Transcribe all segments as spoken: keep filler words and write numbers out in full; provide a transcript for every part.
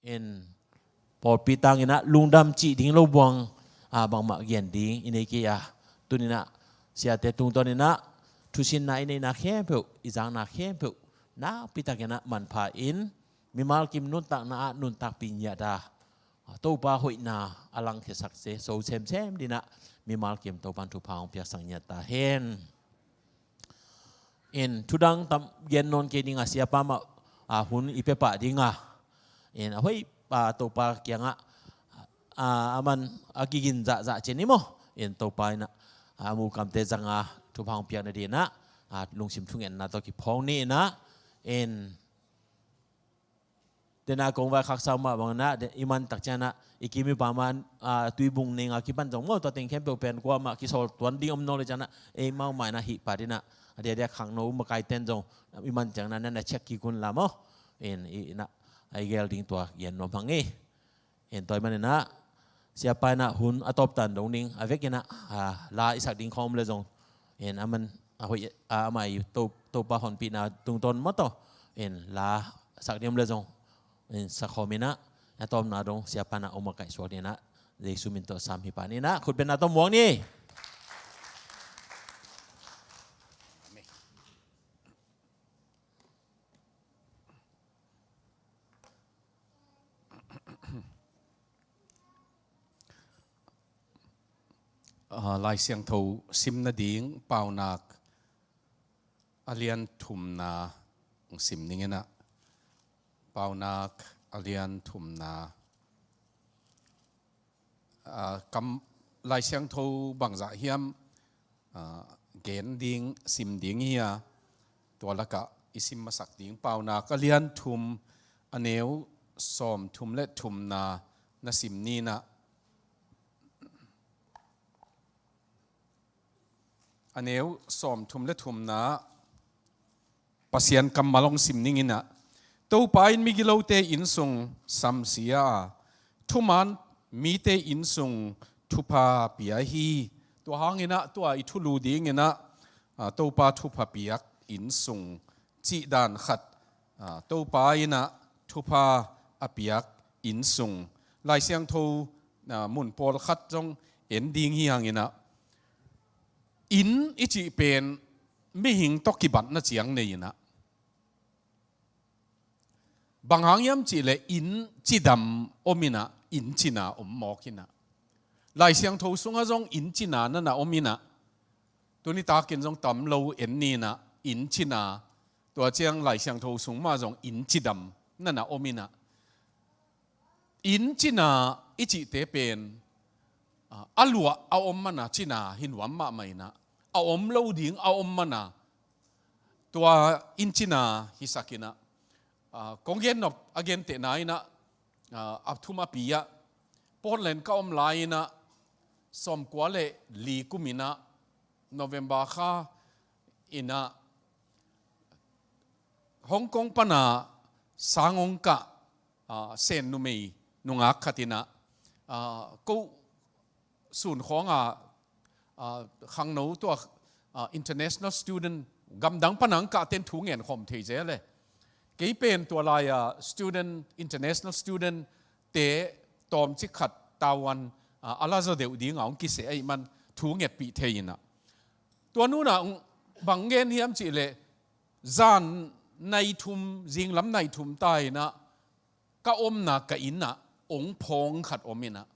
In pawlpi tang in ah lungdam cih ding lo buang, ah, bangmah gen ding i nei kei a. Tuni in ah siate tungtawn in ah thusinna i neihna khempeuh, i zakna khempeuh nakpi takin ah manpha in mimal kim nuntakna ah nuntakpih ngiat a, Topa hoihna a langkhiasak se so semsem ding ah mimal kim Topan thupha hong piaksak ngiat ta hen. In thudang tam gen nawn kei ding a, siapa mah, ah, hun i pia pah ding a. In a hoih, ah, Topa kiangah, ah, aman a kigin zahzah cian i maw. In Topa in ah, ah, mulkamte zang a thupha hong piak nading in ah, ah, lungsim thungetna tawh kiphawng ni in ah. In Dena kong vaikhak sau mah bang na, i man tak ciang ah, i kim i pam a, ah, tuibung neng a kipan zong maw, tua teng khempeuh pen kuamah kisawl tuan ding om nawn lo ciang ah, ei mau mai na hih pah ding ah, a diakdiak khangno makaite in zong, i man ciang ah, na na check kik un la maw. In, i, i na, a i gel ding tua gen nuam hang i. In tua ahih manin ah, siapa in ah hun a tawptan dong ding, a vekin ah, ah, la i sak ding khawng om le zong. In aman, a hoih, ah, amah i To, Topa honpihna tungtawn maw tawh. In la sak ding om le zong. In sak khawm in ah, a tawpna dong, siapa in ah hong makaih suak ding in ah, Jesu min tawh sam hi pah ni in ah, khutbetna tawh muang ni. Ah, Lai Siangtho sim nading Paunak a lian thumna sim ning in ah. Paunak a lian thumna. Ah, kam, Lai Siangtho bangzah hiam, ah, gen ding, sim ding hi a, tua lakah i sim masak ding Paunak a lian thum, a neu sawm thum le thumna na sim ni in ah. A neu sawm thum le thumna, Pasian kammal hong sim ning in ah, Topa in migilote innsung samsia a, thuman mite innsung thupha pia hi. Tua hang in ah, tua i thulu ding in ah, ah, Topa thupha piak innsung cih dan khat, ah, Topa in ah thupha a piak innsung. Lai Siangtho, ah, mun pawlkhat zong en ding hi hang in ah, inn i cih pen mihing tawh kibatna ciang nei in ah. Bang hang hiam cih leh inn cidam om in ah, inn cina om mawk in ah. Lai Siangtho sungah zong inn cina na na om in ah. Tuni takin zong tam lo en ni in ah, inn cina. Tua ciang Lai Siangtho sung mah zong inn cidam na na om in ah. Inn cina i cihte pen, ah, a luah a om man a cina hi nuam mahmah in ah, a om lo ding a om man a, tua inn cina hisak in ah, ah, kong gen nop a gentehna in ah, ah, a thum a pi ah, Portland ka om lai in ah, sawmkua le li kum in ah, November kha in ah, Hong Kong pan a sang hong kah, ah, Sen numei nungak khat in ah, ah, ko sun khawng a, ah, khangno tua, ah, international student, gamdang pan a hong kahte in thu ngen khawm thei zel e. Kei pen tua lai a student, international student te tawmcik khat tawan, ah, a la zaw deuh ding a hong kiseh ahih man thu ngetpih thei in ah. Tua nu in ah bang gen hiam cih leh, zan nai thum, zinglam nai thum ta in ah, ka omna ka inn ah ong phawng khat om in ah,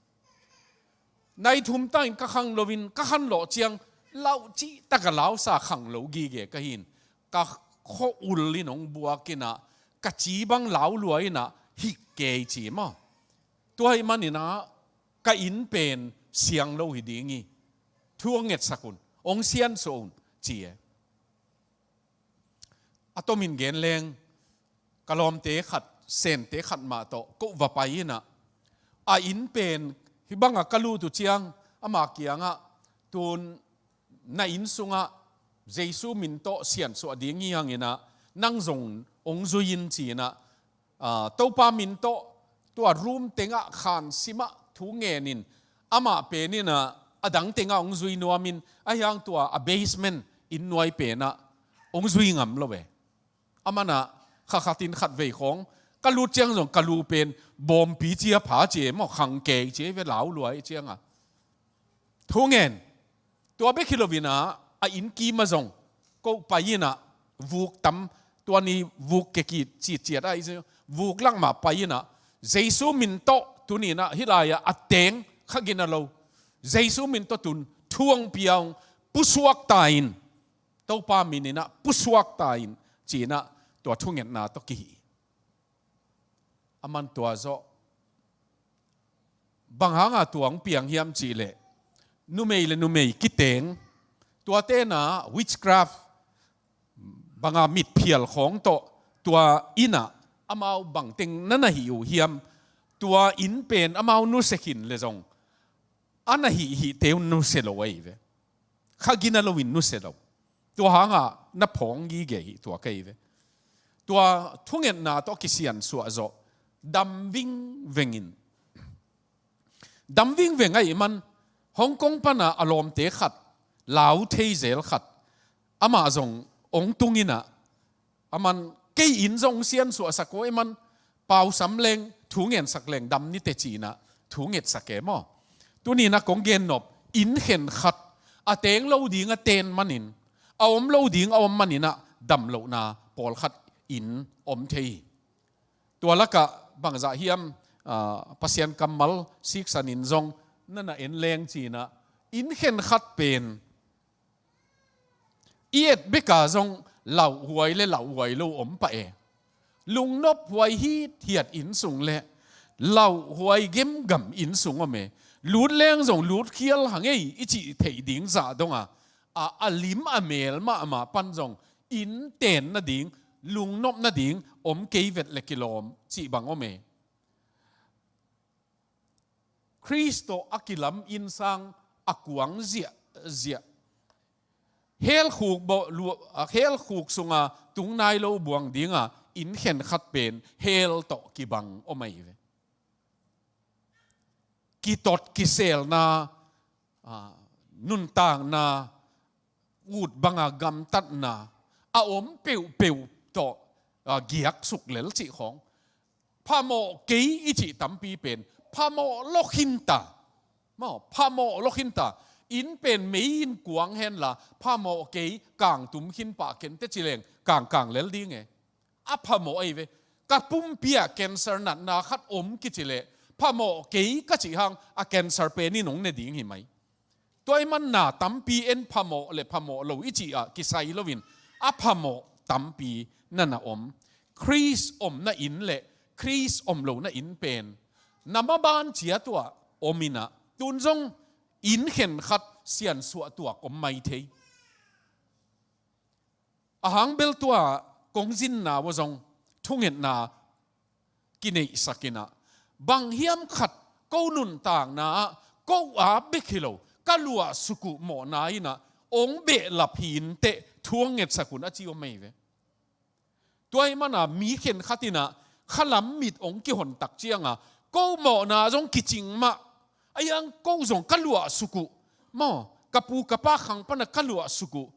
nai thum ta in ka khang lo in, ka khan lawh ciang lau cih tak a lausa khang lo gige ka hi in, ka khua ul in ong buak in ah, ka ci bang lau lua in ah, hih kei ci maw. Tua ahih man in ah, ka inn pen siang lo hi ding hi, thu ong ngetsak un, ong siansuah un, ci e. A tomin gen leng, ka lawmte khat, Sente khat mah tawh ko va pai in ah, a inn pen hih bang a ka lut uh ciang, ama kiangah, tun na inn sungah Jesu min tawh siansuah ding hi hang in ah, nang zong ong zui in ci in ah, ah, Topa min tawh tua room tengah khan simah thu ngen in, amah pen in ah, a dang tengah ong zui nuam in, ahi hang tua a basement inn nuai pen ah ong zui ngam lo e. A man ah kha khat in khat vei khawng Ka lut ciang zong ka lu pen bawmpi cia pha cia maw, khangkei cia ve, lau luai cianga. Thungen. Tua bek hi loinah a inn kima zong ko pai inah vuk tam, tua ni vuk kekit citciat ah i vuk lak mah pai inah Jesu min tawh tuninah hih lai-ah a teng kha gina lo. Jesu min tawh tun thuang piaung pusuak ta in, Topa mininah pusuak ta in, cinah tua thungetna tawh kihi. A man tua zawh. Bang hanga tua hong piang hiam cihleh, numei le numei kiteng, tua tena witchcraft, banga mitphial khawng tawh, tua innah amau bangteng na na hih uh hiam, tua inn pen amau nusia khin le zong a na hih hihte uh nusia lo ahi ve. Kha gina loin nusia lo. Tua hanga na phawng gige hi tua ka hi ve. Tua thungetna tawh kisiansuah zawh dam vingvengin. Dam vingveng ahih man Hong Kong pana a lawmte khat, lau thei zel khat, amah zong hong tung inah, a man kei in zong siansuahsak uh ahih man, pausam leng thu ngensak leng dam ni teh cinah thu ngetsak e maw. Tuninah kong gennop inn khen khat a teng lo ding a ten manin, a om lo ding a om maninah damlohna pawlkhat inn om thei hi. Tua lakah bangzah hiam, ah, Pasian kammal siksanin zong na na en leng cinah inn khen khat pen i et beka zong lauhuai le lauhuai lo om pah e. Lungnop huai hithiat inn sung le lauhuai gemgam inn sung om e. Lut leng zong lutkhial hangei i cih theih ding zah donga, a, a lim a mel mahmah pan zong inn ten nading, lungnop nading om kei vet le kilawm cih bang om e. Khrist tawh a kilam innsang a kuang ziahziah. Hell khuk bawh lu-, a, hell khuk sunga tung nai lo buang dinga inn khen khat pen hell tawh kibang om ahi ve. Kitot kiselna, a, nuntakna, ut banga gamtatna a om peuhpeuh tawh, a, giak suk lel cih khawng. Phamawh kei i cih tampi pen phamawh lo khinta. Maw, phamawh lo khinta. Inn pen mei in kuang henla phamawh kei, kangtum khin pah kente ci leng kangkang lel ding e. A phamawh ahi ve. Ka pumpi ah cancer natna khat om kici leh phamawh kei ka cih hang a cancer pen in hong ne ding hi mai. Tua ahih man na tampi en, phamawh le phamawh lo i cih ah kisai loin a phamawh tampi na na om. Khrist omna inn le Khrist om lohna inn pen na maban ciat uh ah om inah, tun zong inn khen khat siansuah tuak om mai thei. A hang bel tua kong zinna uh zong thungetna kineihsak inah, bang hiam khat ko nuntakna ah ko ap bek hi lo, ka luah suk uh mawhna inah hong behlap hi inteh thu hong ngetsak un a ci om ahi ve. Tua ahih mana mi khen khat inah khalam mit hong kihon tak cianga ko mawhna zong kicing mah, a hiang ko zong ka luah suk uh maw, ka pu ka pa khang pana ka luah suk uh,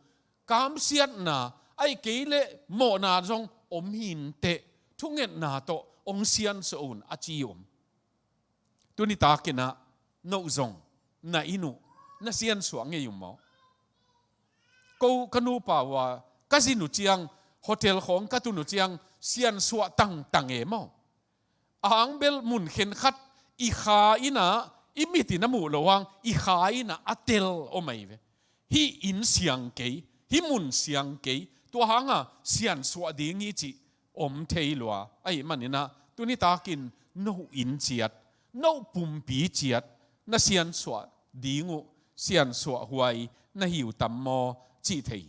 kamsiatna, ahih kei leh mawhna zong om hi inteh, thungetna tawh hong siansuah un a ci om. Tuni takinah noh zong na inn uh na siansuah ngei uh maw? Ko ka nupa uh a ka zin uh ciang, hotel khawng ka tun uh ciang siansuah tangtang e maw? A hang bel mun khen khat i kha inah, i mit in a muh loh hang i kha inah a tel om ahi ve. Hih inn siang kei, hih mun siang kei, tua hanga siansuah ding hi cih om thei lua. Ahih maninah tuni takin noh inn ciat, noh pumpi ciat na siansuah ding uh, siansuah huai na hi uh tam maw cih thei.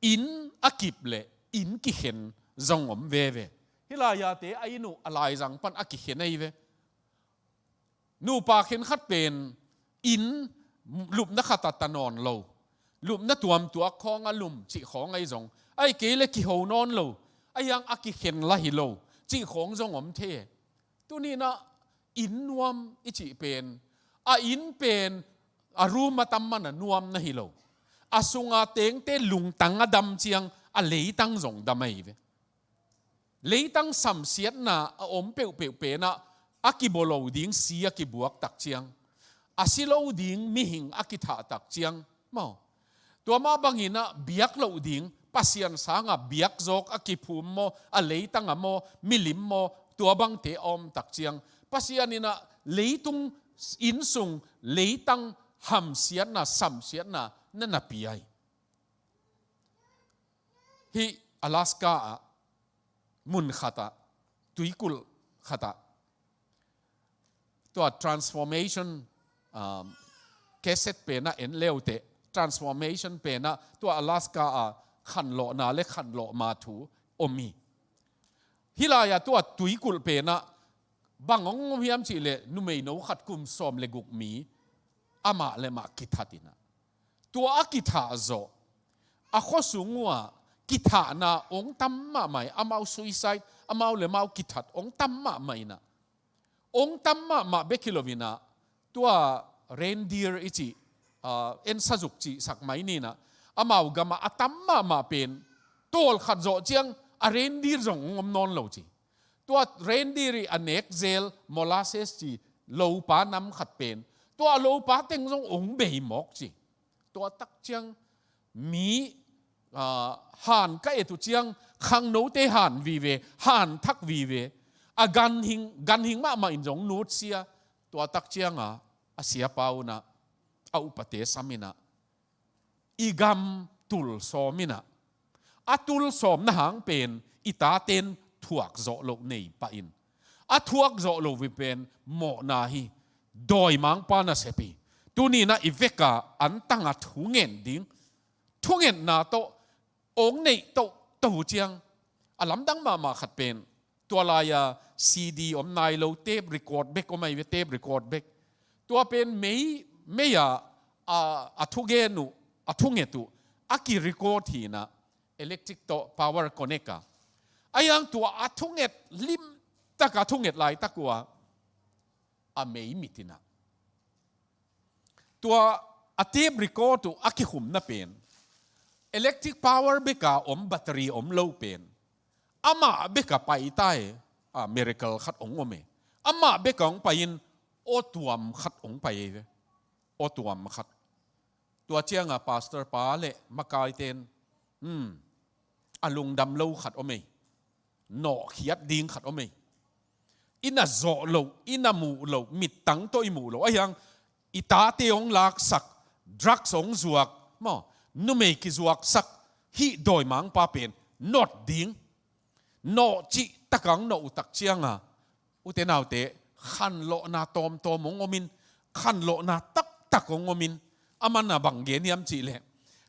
Inn a kip le inn kikhen zong om veve. Hih lai-ate a inn uh a laizang pan a kikhen ahi ve. Nupa khen khat pen inn lupna khat a ta nawn lo, lupna tuamtuak khawng a lum cih khawng ahi zong, ahih kei le kiho nawn lo, a hiang a kikhen la hi lo cih khawng zong om thei. Tuninah inn nuam i cih pen a inn pen a room a tam mana nuam na hi lo, a sunga tengte lungtang a dam ciang a leitang zong dam ahi ve. Leitang samsiatna a om peuhpeuh penah a kibawl lo ding si a kibuak tak ciang, a si lo ding mihing a kithah tak ciang maw, tua mah banginah biak loh ding, Pasian sangah biakzawk a kiphum maw, a leitang a maw, milim maw, tua bangte a om tak ciang, Pasian innah leitung, innsung, leitang hamsiatna, samsiatna na na pia hi. Hih Alaska ah mun khatah, tuikulh khatah, tua transformation, um, cassette penah en leuteh, transformation penah tua Alaska ah khanlawhna le khanlawhma thu om hi. Hih lai-ah tua tuikulh penah bang hong om hiam cihleh, numeino khat kum sawm le guk mi amah le mah kithat inah, tua a kithah zawh, a khuasung uhah kithahna hong tam mahmah hi, amau suicide, amau le amau kithat hong tam mahmah inah, hong tam mahmah bek hi loinah, tua reindeer i cih, ah, ensazuk cihsak mai ninah, amau gamah a tam mahmah pen, tawlkhat zawh ciang a reindeer zong hong om nawn lo ci. Tua reindeer i a nek zel molasses ci, lopa nam khat pen, tua lopa teng zong hong bei mawk ci. Tua tak ciang mi, ah, han ka et uh ciang, khangnote han vive, han thak vive, a ganhing, ganhing mahmah in zong nutsia. Tua tak cianga a siapa unah, a upate sam inah, i gam tul sawm inah, a tul sawmna hang pen i taten thuak zawh loh nei pah in, a thuak zawh loh vi pen mawhna hi, dawimangpa nasep hi. Tuninah i vekah antanga thungen ding, thungetna tawh hong neih tohtoh uh ciang, a lamdang mahmah khat pen, tua lai-a C D om nai lo, tape record bek om ahi ve, tape record bek. Tua pen mei, mei-ah a, a thugen uh, a thunget uh a ki-record hinah, electric tawh power connect a, a hiang tua a thunget limtak a thunget laitak uh a, a mei mit inah, tua a tape record uh a kikhumna pen, electric power beka om, battery om lo pen, amah beka pai tai, a miracle khat hong om e. Amah beka hong pai-in, aw tuam khat hong pai ei ve. Aw tuam khat. Tua cianga pastor pa le makaiten, hmm, a lungdam lo khat om ei. Nawhkhiat ding khat om ei. I na zawh loh, i na muh loh, mittang tawh i muh loh, a hiang i tate hong laksak, drugs hong zuak maw, numei kizuaksak, hih dawimangpa pen nawt ding. Nawh cih takang nawh uh tak cianga, ute naute, khanlawhna tawmtawm hong omin, khanlawhna taktak hong omin, a mana bang gen hiam cihleh,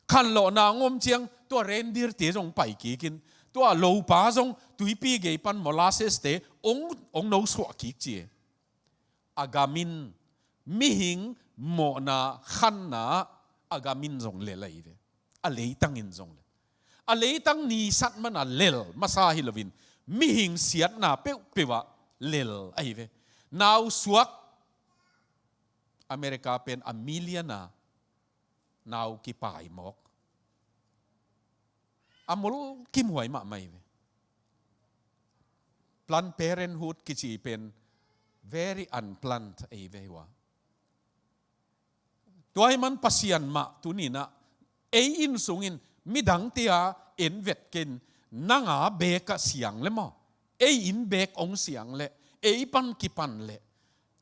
khanlawhna hong om ciang tua reindeer-te zong pai kikin, tua lopa zong tuipi gei pan molasses-te hong, hong nosuah kik ci e. A gamin, mihing mawhna khanna a gamin zong lel ahi ve. A leitangin zong lel. A leitang nisat mana lel masa hi loin, mihing siatna peuhpeuh ah lel ahi ve. Nausuak, America pen a million a nau kipai mawk. A mul kimhuai mahmah ahi ve. Planned Parenthood kici pen very unplanned ahi ve hi ua. Tua hi man Pasian mah tuninah, ei inn sungin midangte a en vet ken, nanga bekah siang le maw? Ei inn bek hong siang le, ei pan kipan le,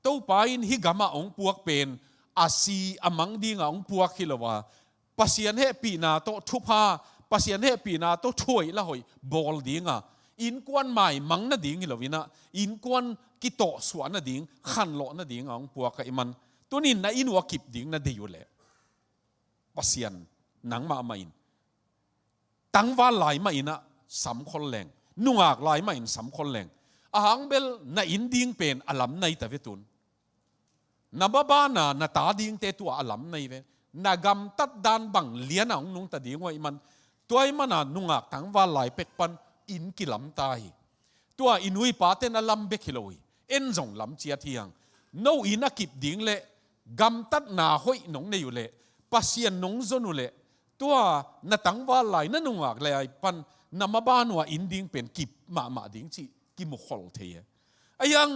Topa in hih gamah hong puak pen a si a mang dingah hong puak hi lo a, Pasian hehpihna tawh thupha, Pasian hehpihna tawh thuhoih la hoih bawl dinga, innkuan maimang nading hi loinah, innkuan kitawhsuah nading, khanlawh nadinga hong puak ahih man, tunin na inn uh a kip ding na deih uh leh, Pasian nangmah mah in, tangval lai mah inah samkhol leng, nungak lai mah in samkhol leng, a hang bel na inn ding pen a lam nai ta ve tun. Na babana na ta dingte tua a lam nai ve. Na gamtat dan bang liana hong nungta ding uh ahih man, tua ahih mana nungak tangval lai pek pan inn kilamta hi. Tua i nu i paten a lam bek hi lo hi. En zong lam ciat hi hang. No inn a kip ding le gamtatna hoih nong nei uh leh, Pasian nong zon uh leh, tua na tangval lai, na nungak lai pan na maban uh a inn ding pen kip mahmah ding cih kimukhol thei e. A hiang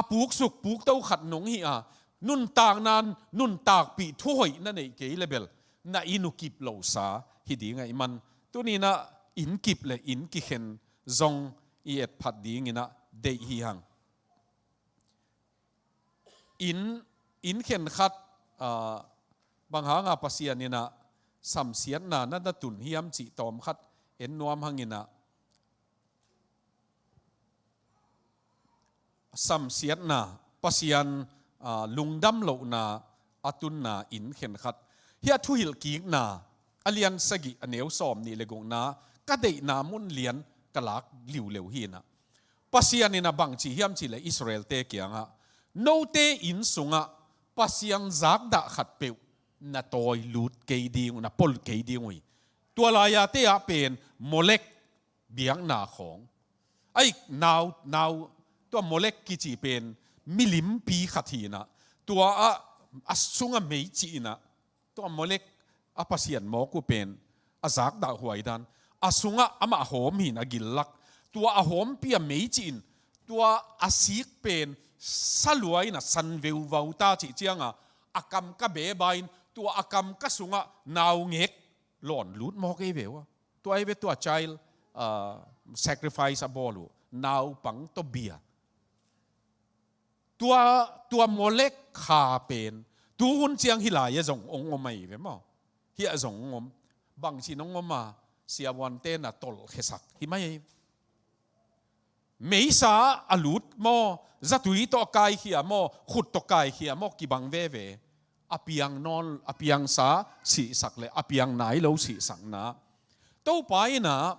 a puksuk pukto khat nong hi a, nuntakna, nuntakpih thuhoih na neih kei le bel na inn uh kip losa hi ding ahih man, tuni-in ah inn kip le inn kikhen zong i etphat dingin ah deih hi hang. Inn, inn khenkhat, ah, bang hanga Pasian in ah samsiatna na, na tun hiam cih tawm khat en nuam hangin ah, samsiatna, Pasian, ah, lungdam lohna a tunna inn khenkhat. Hih a Thuhilhkikna a lian sagih a neu sawm nih le gukna, ka deihna mun lian ka lak liuleu hi-in ah, Pasian in ah bang ci hiam cih leh Israel-te kiangah, note inn sungah pasian zakdah khatpeuh na tawi lut kei ding uh, na pol kei ding uh hi. Tua lai-ate ah pen Molek biakna khawng. Ai, nau, nau, tua Molek kici pen milimpi khat hi-in ah, tua ah a sungah mei cih in ah, tua Molek a pasian mawk uh pen a zakdah huai dan, a sungah amah hawm hi-in a gillak, tua a hawmpi ah mei cih in, tua a sik pen sa lua in ah san veuvau ta cih ciangah, a kam ka beba in, tua a kam ka sungah naungek lawn lut mawk ei ve uh a. Tua ei ve, tua child, ah, sacrifice a bawl uh, naupang tawh bia. Tua, tua Molek kha pen tu hun ciang hih lai-ah zong ong om ahi ve maw? Hih ah zong ong om. Bangci-in ong om a, siavuante na tolhkhiasak hi mai ahi. Meisa a lut maw, zatui tawh a kaikhia maw, khut tawh kaikhia maw, kibang veve. A piang nawn, a piangsa sihsak le a piang nai lo sihsakna. Topa in ah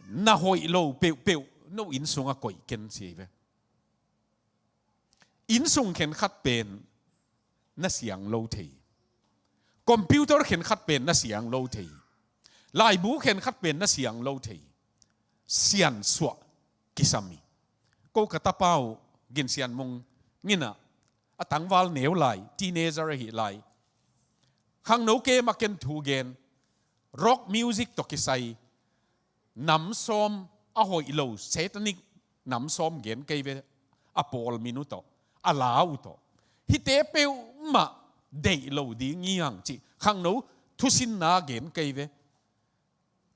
na hoih lo peuhpeuh no inn sungah koih ken ci hi ve. Inn sung khenkhat pen na siang lo thei. Computer khenkhat pen na siang lo thei. Laibu khenkhat pen na siang lo thei. Siansuah kisam hi. Ko ka tapa uh Gin Sian Mung in ah, a tangval neu lai, teenager ahi lai, khangno camp ah ken thu gen, rock music tawh kisai nam sawm, a hoih lo satanic nam sawm gen kei ve, a pawl min uh tawh, a la uh tawh. Hihte peuhmah deih lo ding hi hang cih khangno thusinna gen kei ve.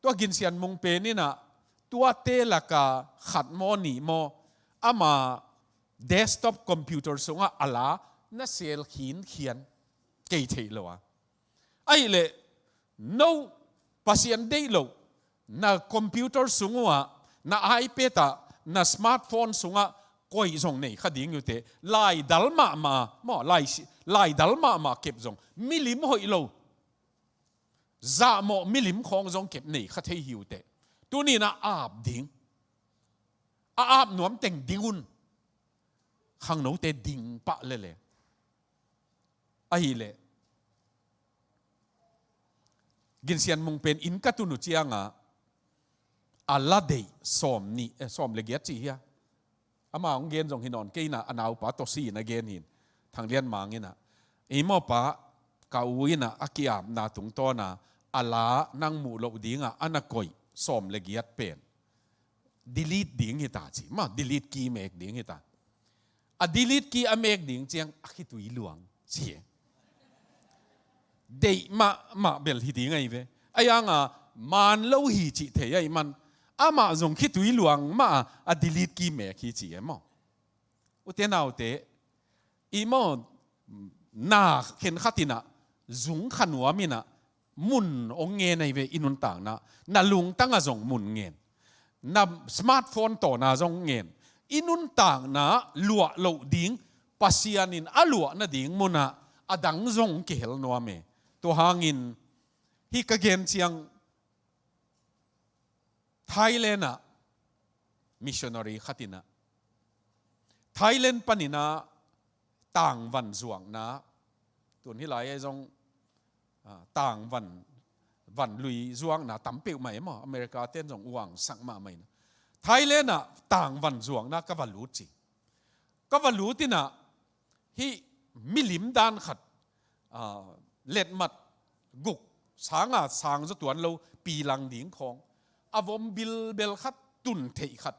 Tua Gin Sian Mung pen in ah, tuate laka khat maw nih maw, ama desktop computer sungah a la na sel khinkhian kei theih lo a. Ahih leh no Pasian deih loh, na computer sung uh ah, na iPad ah, na smartphone sungah koih zong nei kha ding uh teh, laidal mahmah maw, lai, laidal mahmah kep zong, milim hoih lo, zahmawh milim khawng zong kep nei kha thei hi uh teh. Tuni-in ah ap ding, a ap nuam teng ding un. Khangnote ding pah lele. Ahih leh Gin Sian Mung pen inn ka tun uh ciangah a la deih sawm nih, eh, sawm le giat ci hi a. Ama hong gen zong hi nawn kei in ah, a naupa tawh si in a gen hi in, Thang Lian Mang in ah, ei maw pa, ka u in ah a ki-apna tungtawn a, a la nang muh loh dingah a na koih sawm le giat pen delete ding hi ta ci. Maw, delete key mek ding hi ta. A delete key a mek ding ciang a khitui luang ci hi. Deih mahmah bel hi ding ahi ve. A hiang a man lo hi cih thei ahih man, amah zong khitui luang mah a, a delete key mek hi ci e maw. Ute naute, i maw, na khenkhat in ah zung kha nuam in ah, mun hong ngen ahi ve, i nuntakna. Na lungtang ah zong mun ngen. Na smartphone tawh na zong ngen. I nuntakna luah loh ding, Pasian in a luah nading mun ah a dang zong kihel nuam e. Tua hangin hih ka gen ciang Thailand ah missionary khat in ah, Thailand panin ah tangvan zuakna, tun hih lai-ah zong, ah, tangvan, vanlui zuakna tam peuhmah e maw, America ten zong uangsak mahmah in ah, Thailand ah tangvan zuakna ka va lut ci. Ka va lut in ah, hih milim dan khat, ah, letmat guk, sanga sang zaw tuan lo, pilang ding khawng, a vom bilbel khat, tun theih khat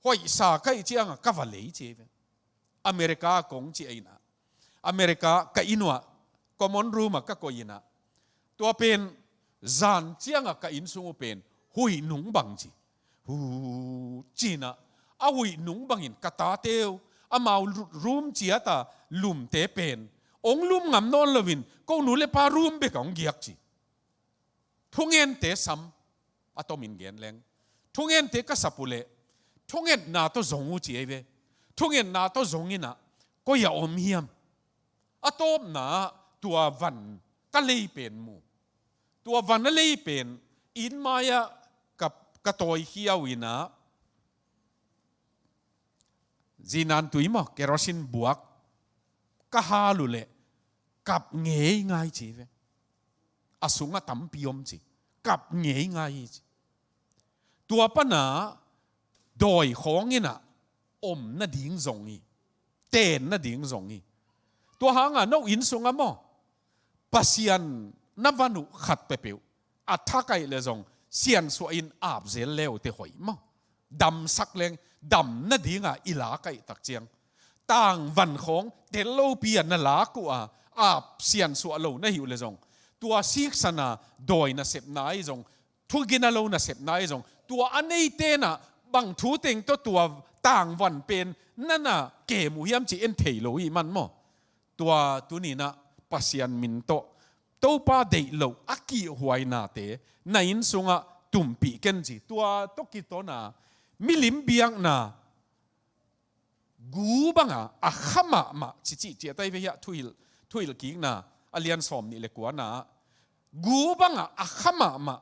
hoihsa ka hih ciangah ka va lei ci hi ve. America kong ci a inah, America ka inn uah common room ah ka koih inah, tua pen zan ciangah ka inn sung uh pen huih nung bang ci. Hu cinah a huih nung bangin ka tate uh amau room ciata lumte pen ong lum ngam nawn loin ko nu le pa room bek a ong giak ci. Thungente sam a tomin gen leng, thungente ka sap uh leh thungetna tawh zong uh ci ei ve. Thungetna tawh zong inah koi a om hiam? A tawpna ah tua van ka lei pen mu. Tua van a lei pen inn mai-ah ka, ka tawikhia uh inah, zinan tui maw, kerosin buak ka hal uh leh kap ngeingai ci ve. A sungah tampi om ci, kap ngeingai hi ci. Tua pana dawi khawng inah om nading zong hi, ten nading zong hi. Tua hangah no inn sungah maw, Pasian na van uh khat peuhpeuh a thakaih le zong siansuah in apzel le uh te hoih maw. Damsak leng dam nadingah i lakaih tak ciang, tangvan khawng tel lopi ah na lak uh a, ap siansuah lo na hi uh le zong, tua siksana dawi nasepna ahi zong, thugina lo nasepna ahi zong, tua a neite inah bang thu teng tawh tua tangvan pen na na kem uh hiam ci en thei lo hi man maw. Tua tuninah Pasian min tawh Topa deih loh a kihhuainate na inn sungah tumpih ken ci. Tua tawh kitona milim biakna gu banga a kha mahmah ci, ci, ciat ai ve hiah, thuhilh, thuhilh kikna a lian sawm nih le kuana ah gu banga a kha mahmah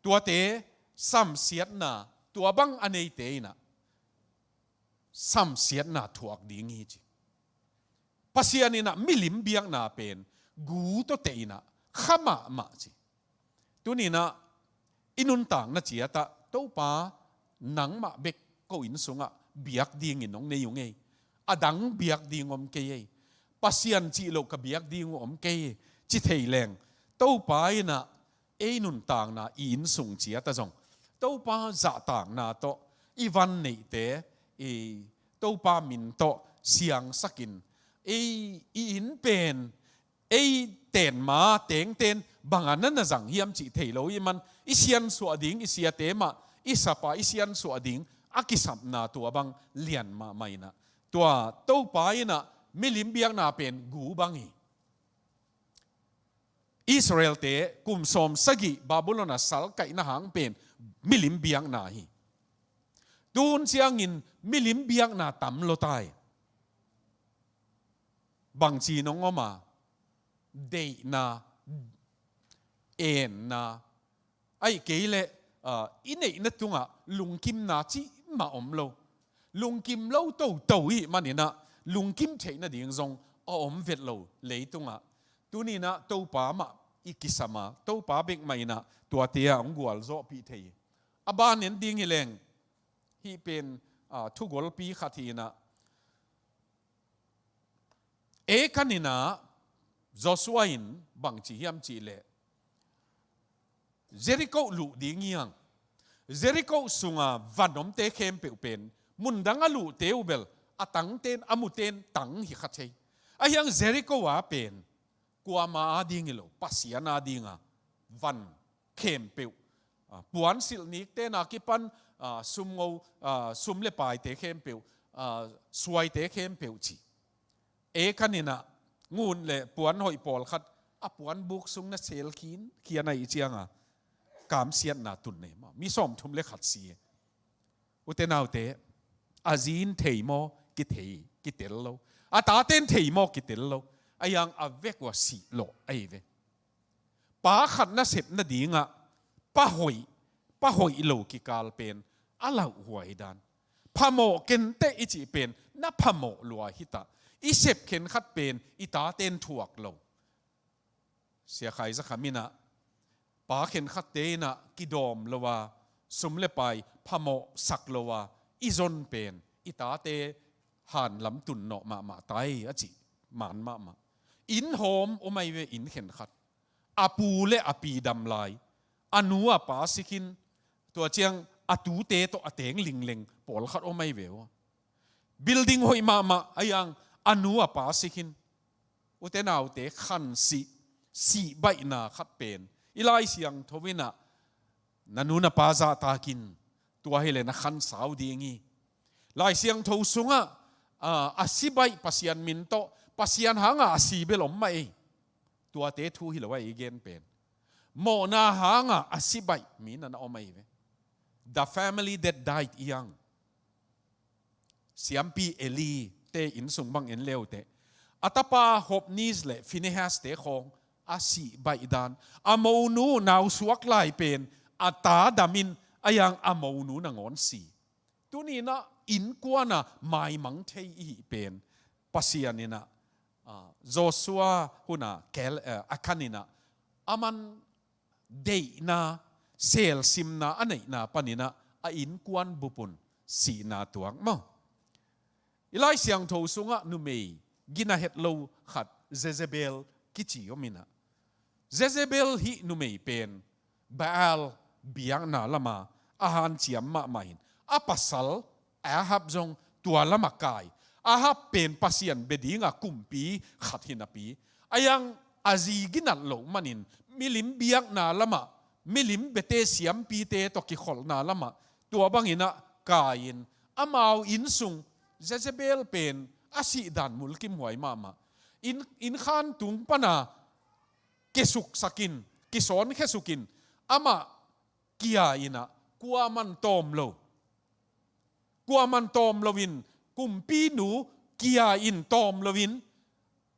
tuate samsiatna, tua bang a neite inah samsiatna thuak ding hi ci. Pasian inah milim biakna pen gu tawh teh inah kha mahmah ci. Tuninah i nuntakna ciatah Topa nangmah bek ko inn sungah biak dingin hong nei uh ngei. A dang biak ding om kei ei. Pasian cih loh ka biak ding uh om kei ei ci thei leng, Topa inah ei nuntakna, i inn sung ciatah zong Topa zahtakna tawh i van neihte i Topa min tawh siangsakin, ei i inn pen ei tenma tengten banga na na zang hiam cih thei lo hi man, i siansuah ding, i siate mah i sapa i siansuah ding a kisapna tua bang lian mahmah inah, tua Topa inah milim biakna pen gu bang hi. Israelte kum sawm sagih Babylon a salkaihna hang pen milim biakna hi. Tuhun ciangin milim biakna tam lo tai. Bangci nong om a, deihna, enna, ahih kei leh, ah, i neihna tungah lungkimna cih mah om lo. Lungkim lo toto i hih maninah lungkim theih nading zong a om vet lo leitungah. Tuninah Topa mah i kisam a, Topa bek mah inah tuate ah hong gualzawhpih thei hi. A ban en ding hi leng, hih pen, ah, thugolpi khat hi inah, Achan inah Joshua in bangci hiam cih leh, Jericho luh ding hi hang. Jericho sunga van omte khempeuh pen mundang a luhte uh bel a tangten, a muten tang hi kha thei. Ahi hang Jericho a pen kuama a ding hi lo, Pasian a dinga van khempeuh, ah, puansilh nikte na kipan, ah, sumngo, ah, sum le paite khempeuh, ah, suaite khempeuh ci. Achan inah ngun le puan hoih pawlkhat a puanbuk sung na sel khin, khian ahih cianga kamsiatna tun nei maw. Mi sawmthum le khat si. Ute naute, a zi in thei maw? Kithei, kitel lo. A tate in thei maw? Kitel lo. Ahi hang a vek uh a sih lawh ahi ve. Pa khat nasep nadingah pa hoih, pa hoih lo kikal pen a lauhuai dan. Phamawh kenteh i cih pen na phamawh lua hitah. I sep khenkhat pen i tate in thuak lo. Sia Khai Za Kham inah, pa khenkhatte inah kidawm lo a, sum le pai phamawhsak lo a i zon pen i tate hanlam tunnawh mahmah tai a cih man mahmah. Inn hawm om ahi ve, inn khenkhat. A pu le a pi dam lai, a nu a pa si khin, tua ciang a tute tawh a teng lingleng pawlkhat om ahi ve uh. Building hoih mahmah a hiang a nu a pa si khin. Ute naute, khansih, sihbaihna khat pen i Lai Siangtho in ah, na nu na pa zahtak in, tua hileh na khansau ding hi. Lai Siangtho sungah, ah, a si baih Pasian min tawh, Pasian hangah a si bel om mah ei. Tuate thu hi lo a i gen pen. Mawhna hangah a si baih mi na na om ahi ve. The family that died young. Siampi Eli te innsung bang en leuteh, a tapa Hophni le Phinehas te khawng a sih baihdan, a monu nausuak lai pen a ta damin a hiang a monu nangawn si. Tuni in ah innkuan a maimang thei i hih pen Pasian in ah, ah, Joshua hun a Kal-, eh, Akhan in ah, a man deihna, selsimna a neihna panin ah a innkuan bup un sihna tuak maw. I Lai Siangtho sungah numei gina het lo khat Jezebel kici om in ah, Jezebel hih numei pen Baal biakna lamah a hanciam mahmah in, a pasal Ahab zong tua lamah kai. Ahab pen Pasian bia dinga kumpi khat hi napi, a hiang a zi ginat loh manin milim biakna lamah, milim biate siampite tawh kikholhna lamah, tua bangin ah kai-in, amau innsung Jezebel pen a sihdan mulkimhuai mahmah. Inn, innkhan tung pana kisuksakin, kisawnkhia sukin, amah kia in ah kuaman tawm lo. Kuaman tawm loin, kumpinu kia in tawm loin,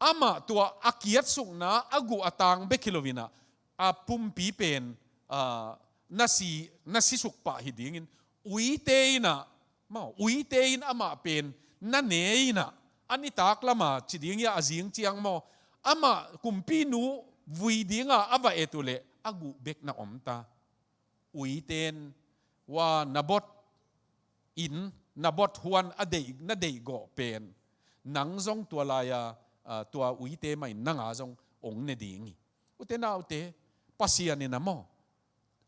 amah tua a kiatsukna a guh a tang bek hi loin ah, a pumpi pen, ah, na si, na sisuk pah hi dingin, uite in ah, maw, uite in amah pen na ne in ah, a nitak lama ci ding hi a, a zing ciang maw, amah kumpinu vui dinga a va et uhleh a guh bek na om ta. Uite in, wa, Nabot inn, Nabot huan a deih, na deihgawh pen, nang zong tua lai-a, ah, tua uite mah in nang a zong ong ne ding hi. Ute naute, Pasian in ah maw,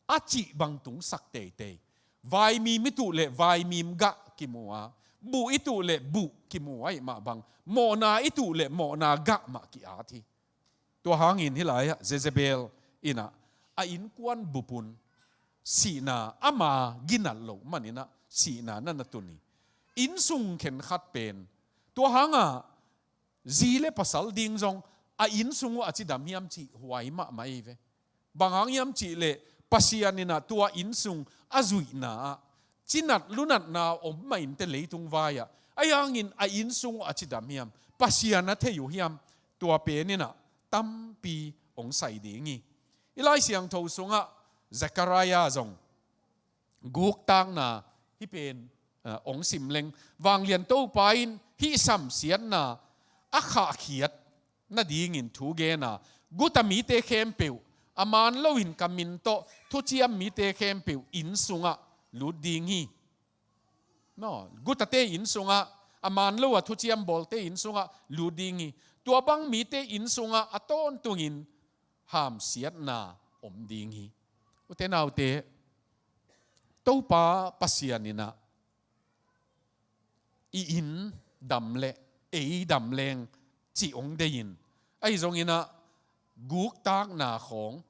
a cih bang tungsak teitei. Vaimim i tuh leh vaimim gah kimu a, buh i tuh leh buh kimu ahih mah bang, mawhna i tuh leh mawhna gah mah ki-at hi. Tua hangin hih lai-ah Jezebel in ah a innkuan bup un sihna, ama ginat loh manin ah sihna na na tun hi. Innsung khenkhat pen, tua hangah zi le pasal ding zong a innsung uh a cidam hiam cih huai mahmah hi ve. Bang hang hiam cih leh Pasian in ah tua innsung a zuihna ah cinat lunatna om mah inteh leitung vai-ah, ahi hangin a innsung uh a cidam hiam, Pasian a thei uh hiam, tua pen in ah tampi ong sai ding hi. I Lai Siangtho sungah Zechariah zong guktakna hih pen, ah, ong sim leng, Vanglian Topa in hih samsiatna a khahkhiat nadingin thu gen a, guta mite khempeuh, a man loin ka min tawh thuciam mite khempeuh inn sungah lut ding hi. No, gutate inn sungah, a man lo a thuciam bawlte inn sungah lut ding hi. Tua bang mite inn sungah a tawntungin hamsiatna om ding hi. Ute naute, Topa Pasian in ah i inn dam leh ei dam leng cih ong deih in, ahi zongin ah guktakna khawng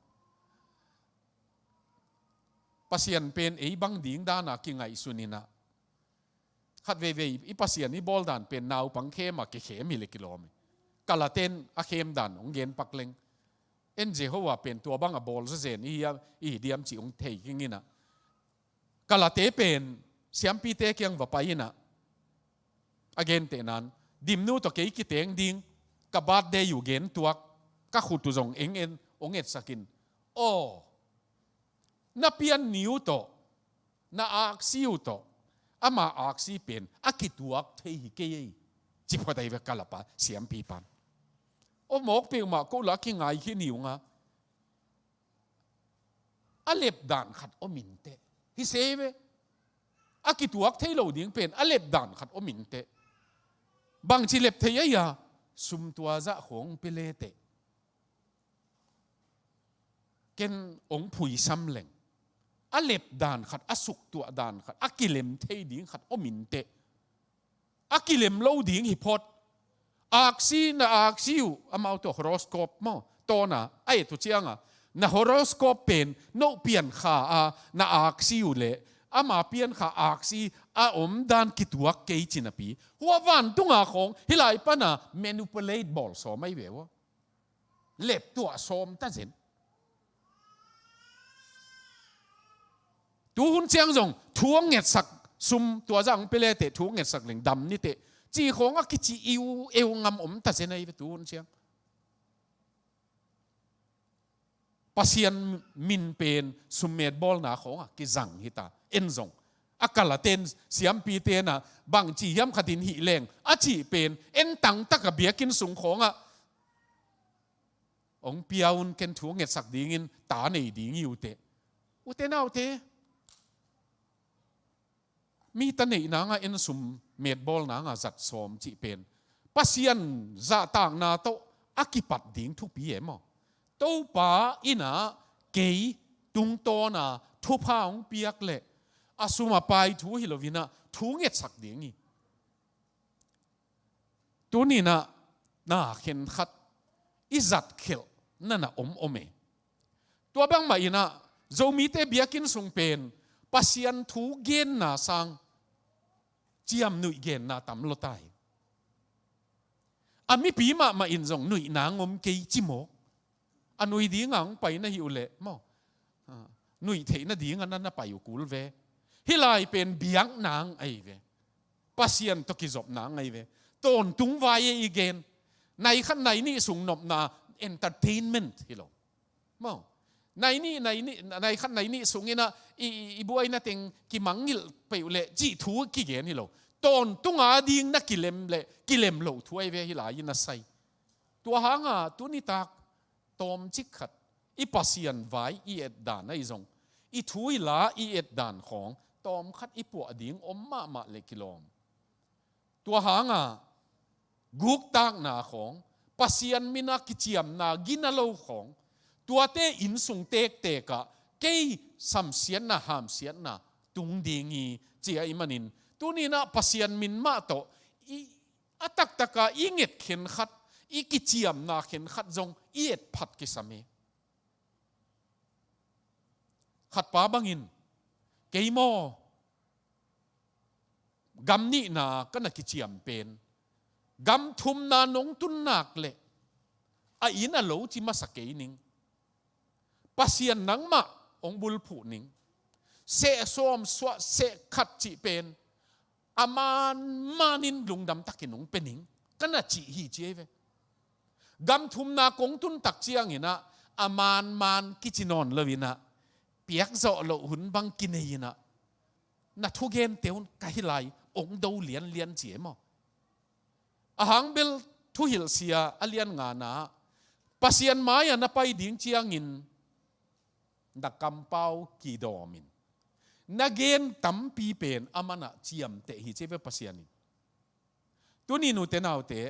Pasian pen ei bang ding dana kingaihsun in ah, khat veivei i Pasian i bawl dan pen naupang khem a kikhem hi leh kilawm hi. Kalate in a khem dan ong gen pak leng, en Jehovah pen tua bang a bawl zawzen i hi a, i hi diam cih ong thei khin in ah, Kalate pen siampite kiang va pai in ah, a gentehna in, Dimnu tawh kei kiteng ding, ka birthday uh gen tuak, ka khut uh zong eng en ong etsak in, aw, na pian ni uh tawh, na aksi uh tawh, ama aksi pen a kituak thei hi kei ei, ci phot ahi ve Kalapa siampipa'n. Aw, mawk peuhmah ko la kingai khin hi ung a, a lep dan khat om inteh. Hi se ve. A kituak thei lo ding pen a lep dan khat om inteh. Bangci lep thei ahi a, sum tua zah khawng pia leteh. Ken ong phuisam leng, a lep dan khat, a suktuah dan khat, a kilem thei ding khat om inteh. A kilem lo ding hi phot. Aksi, na aksi uh, amau tawh horoscope maw, tawna a et uh cianga, na horoscope pen no piankha a, na aksi uh le ama piankha aksi a om dan kituak kei cinapi, hua vantunga khawng hilai pana manipulate bawl sawm ahi ve ua. Leptuah sawm ta zen. Tuhun ciang zong thu a ngetsak, sum tua zah ang pia leteh thu a ngetsak leng dam niteh, ci khawng a kici iu eu ngam om ta zen ahi ve tuhun ciang. Pasian min pen summet bawlna khawngah kizang hita. En zong a kalaten siampi tenah bangci hiam khatin hih leng a cih pen en tangtaka biakinn sung khawngah ong pia un, ken thu ngetsak dingin ta nei ding hi uh teh. Ute naute, mi ta neih nanga en summet bawl nanga zat sawm cih pen Pasian zahtakna tawh a kipat ding thupi e maw? Topa innah kei tungtawna thupha hong piak leh a sum a pai thu hi loinah thu ngetsak ding hi. Tuninah na khenkhat i zatkhelh nana om om e. Tua bangmah innah Zomite biakinn sung pen Pasian thu genna sang ciamnuih genna tam lota hi. A mipi mahmah in zong nuih nang om kei ci mawk. A nui dinga hong pai na hi uh leh maw, nuih theih nadinga na na pai uh kul ve. Hih lai pen biak nang ahi ve. Pasian tawh kizop nang ahi ve. Tawntung vai e i gen. Nai khat nai nih sung nopna entertainment hi lo. Maw? Nai nih, nai nih, nai khat nai nih sunginah i, i, i buaina teng kimangngilh peuh leh cih thu kigen hi lo. Tawntung a ding na kilem leh kilem loh thu ahi ve hih lai-in a sai. Tua hanga tunitak tawmcik khat i Pasian vai i etdan ahi zong, i thu i la i etdan khawng tawmkhat i puah ding om mahmah le kilawm. Tua hanga guktakna khawng, Pasian mina kiciamna gina lo khawng, tuate innsung tektekah kei samsiatna hamsiatna tung ding hi ci ahih manin, tuninah Pasian min mah tawh i a taktaka i nget khenkhat, i kiciamna khenkhat zong i etphat kisam hi. Khatpa bangin, kei maw, gam nihna ka na kiciam pen gam thumna nong tun nak leh a inn a lo ci masa kei ning. Pasian nangmah hong bulphuh ning. Seh sawm suah seh khat cih pen a manmanin lungdam takin hong pia ning ka na cih hi ci ahi ve. Gam thumna kong tun tak cianginah a manman kici nawn loinah piakzawh loh hun bang kinei inah na thugente un ka hih lai hong do lianlian ci e maw? A hang bel Thuhilhsia a lian ngana ah Pasian mai-ah na pai ding ciangin na kampau kidawmin na gen tampi pen a manah ciamteh hi ci ve Pasian in. Tuni nute naute,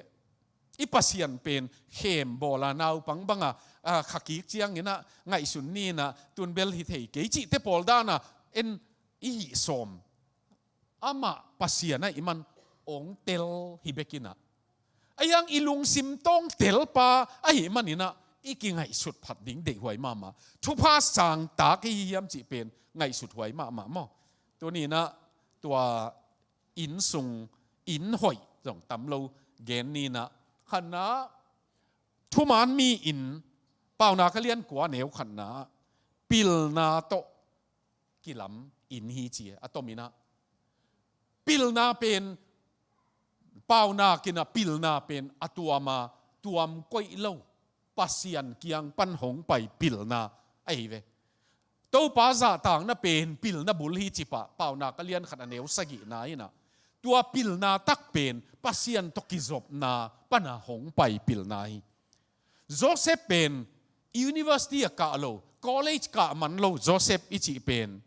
i Pasian pen khem bawla naupang banga, a, khakik cianginah ngaihsun ninah tunbel hi thei kei cihte pawl dana en i hih sawm. Amah Pasian ahih man hong tel hi bekinah, a hiang i lungsim tawng telpa ahih maninah i kingaihsut phat ding deihhuai mahmah. Thupha sangtak i hi hiam cih pen ngaihsut huai mahmah maw? Tuninah tua innsung, inn hoih zong tam lo gen ninah, khatna thuman mi inn, Paunak a lian kua neu khatna pilna tawh kilam inn hi ci a tominah. Pilna pen, Paunak innah pilna pen a tuama tuam koih lo Pasian kiang pan hong pai pilna ahi ve. Topa zahtakna pen pilna bul hi cipah Paunak a lian khat a neu sagihna innah tua pilna tak pen Pasian tawh kizopna pana hong pai pilna hi. Joseph pen university a kah lo, college kah man lo Joseph i cih pen,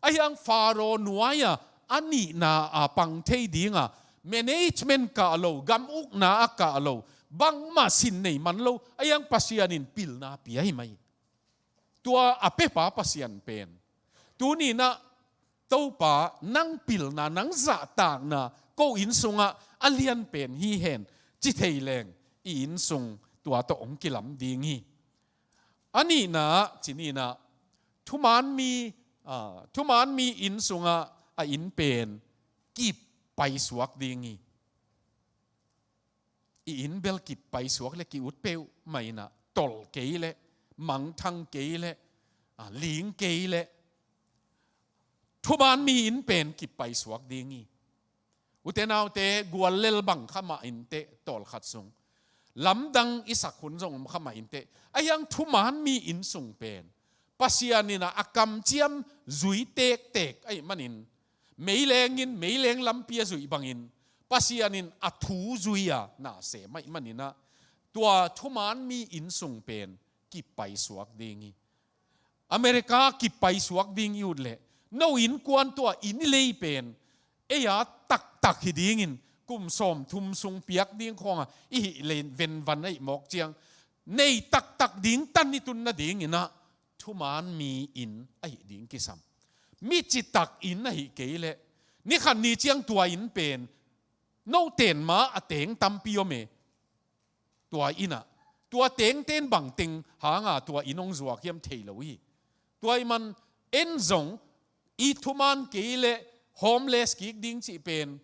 a hiang Pharaoh nuai-a a nihna a pang thei dinga management kah lo, gam ukna a kah lo, bangmah sin nei man lo, a hiang Pasian in pilna pia hi mai. tua a pepa Pasian pen tuni-in ah Topa, nang pilna, nang zahtakna ko inn sungah a lian pen hi hen ci thei leng i inn sung tua tawh hong kilam ding hi. A nihna ah, ci ni-in ah, thuman mi, ah, thuman mi inn sungah a inn pen kip paisuak ding hi. I inn bel kip paisuak leh ki-ut peuhmah in ah, tolh kei leh, mangthang kei leh, ah, ling kei leh, thuman mi inn pen kip paisuak ding hi. Ute naute, guallel bang kha mah inteh, tawlkhat sung lamdang i sak hun zong om kha mah inteh. Ahi hang thuman mi inn sung pen Pasian in ah a kamciam zui tektek ahih manin, meileng in meileng lampi a zuih bangin, Pasian in a thu zui-a na sem ahih manin ah, tua thuman mi inn sung pen kip paisuak ding hi. America kip paisuak ding i ut leh, no innkuan, tua inn i lei pen ei-a taktak hi dingin, kum sawmthum sung piak ding khawng a i hih leh, venvan ahih mawk ciang, nei taktak ding tan i tun nadingin ah thuman mi inn ahih ding kisam. Mi citak inn ahih kei leh, ni khat ni ciang tua inn pen, note in mah a teng tampi om e. Tua inn ah, tua tengte in bangteng hanga tua inn hong zuak hiam thei lo hi. Tua ahih man en zong i thuman kei leh homeless kik ding cih pen,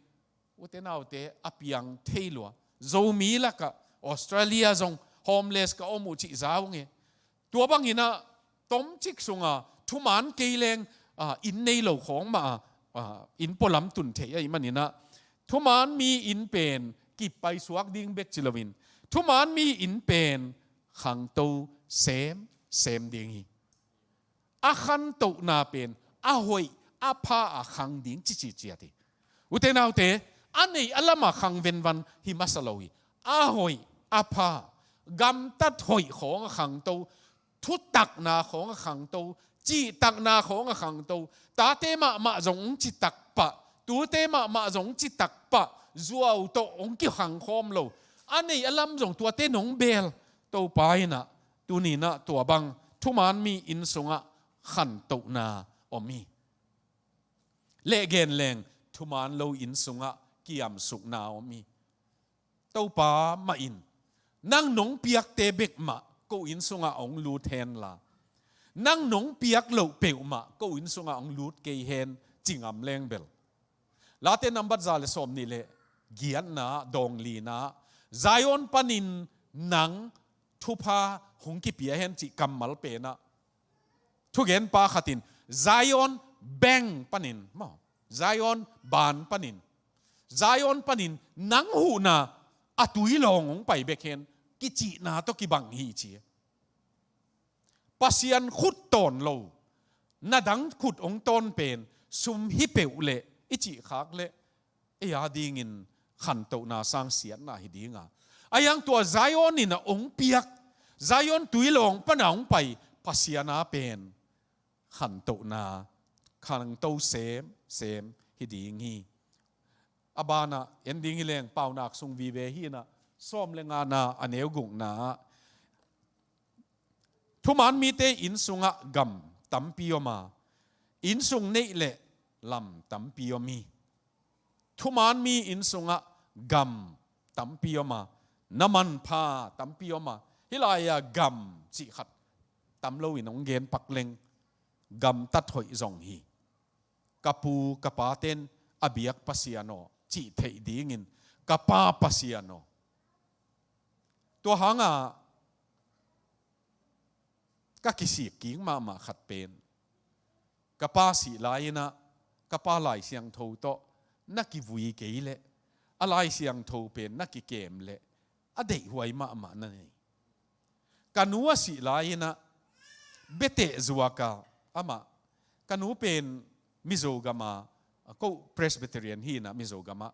ute naute, a piang thei lua. Zomi lakah Australia zong homeless ka om uh cih za ung e. Tua bangin ah, tomcik sunga thuman kei leng, ah, inn nei lo khawng mah, ah, inn pualam tun thei ahih manin ah, thuman mi inn pen kip paisuak ding bek ci loin, thuman mi inn pen khangto semsem ding hi. A khantohna pen a hoih a pha a khang ding ci ci ciat hi. Ute naute, a neih a lamah khang venvan hi masa lo hi. A hoih a pha, gamtat hoih khawng a khangto, thutakna khawng a khangto, cihtakna khawng a khangto, tate mahmah zong hong citak pah, tute mahmah zong hong citak pah, zuau tawh hong kikhang khawm lo. A neih a lam zong tuate nong bel. Topa in ah, tuni-in ah tua bang thuman mi inn sungah khantohna om hi. Leh gen leng, thuman lo inn sungah kiamsukna om hi. Topa mah in, nang nong piakte bek mah ko inn sungah hong lut hen la, nang nong piak loh peuhmah ko inn sungah hong lut kei hen, ci ngam leng bel. Late nambat za le sawmnih le giatna, dawng lina, Zion panin nang thupha hong kipia hen cih kammal pen ah, thugenpa khat in Zion bank panin, maw, Zion ban panin, Zion panin nang huhna a tuilawng hong pai bek hen, kicihna tawh kibang hi ci. Pasian khut tawn lo, na dang khut hong tawn pen sum hi peuh leh i cih khak leh, ei a dingin khantohna sang siatna hi ding a. Ahi hang tua Zion in a hong piak, Zion tuilawng pan a hong pai Pasian a pen khantohna, khanto semsem hi ding hi. A banah en ding hi leng, Paunak sung vive hi in ah, sawm le ngana, a neu gukna ah, thuman mite inn sungah gam tampi om a, inn sung neih leh lam tampi om hi. Thuman mi inn sungah gam tampi om a, na manpha tampi om a, hih lai-ah gam cih khat tam loin hong gen pak leng, gamtat hoih zong hi. Ka pu ka pate'n a biak Pasian aw, cih theih dingin, ka pa Pasian aw. Tua hangah ka kisik kik mahmah khat pen, ka pa sih lai-in ah, ka pa Lai Siangtho tawh na kivui kei leh, a Lai Siangtho pen na kikem leh, a deihhuai mahmah na nei. Ka nu a sih lai-in ah, beteh zuak a, amah, ka nu pen Mizo gam a, ko Presbyterian hi in ah Mizo gam ah,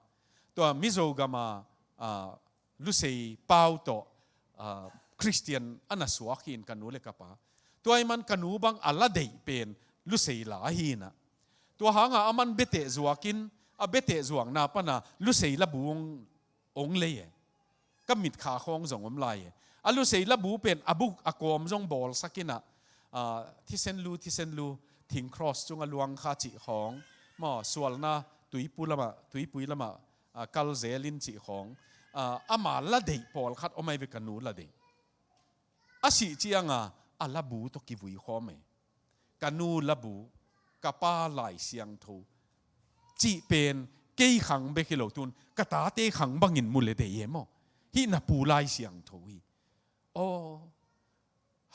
tua Mizo gam a, a, Lusei pau tawh, a, Khristian a na suak hi in, ka nu le ka pa. Tua ahih man ka nu bang a la deih pen Lusei la hi in ah, tua hangah aman beteh zuakin, a beteh zuakna pan a Lusei labu hong, hong lei e. Ka mitkha khawng zong om lai e. A Lusei labu pen a buk a kawm zong bawlsak in ah, Aa, thisen lu, thisen lu, thing cross cungah luang kha cih khawng, maw, sualna tuipu lamah, tuipui lamah, aa, kal zel in cih khawng, aa, ama la deih pawlkhat om ahi ve, ka nu la deih. A sih cianga a labu tawh kivui khawm e. Ka nu labu, ka pa Lai Siangtho cih pen kei khang bek hi lo, tun ka tate khang bangin mu le deih e maw. Hih na pu Lai Siangtho hi. Aw,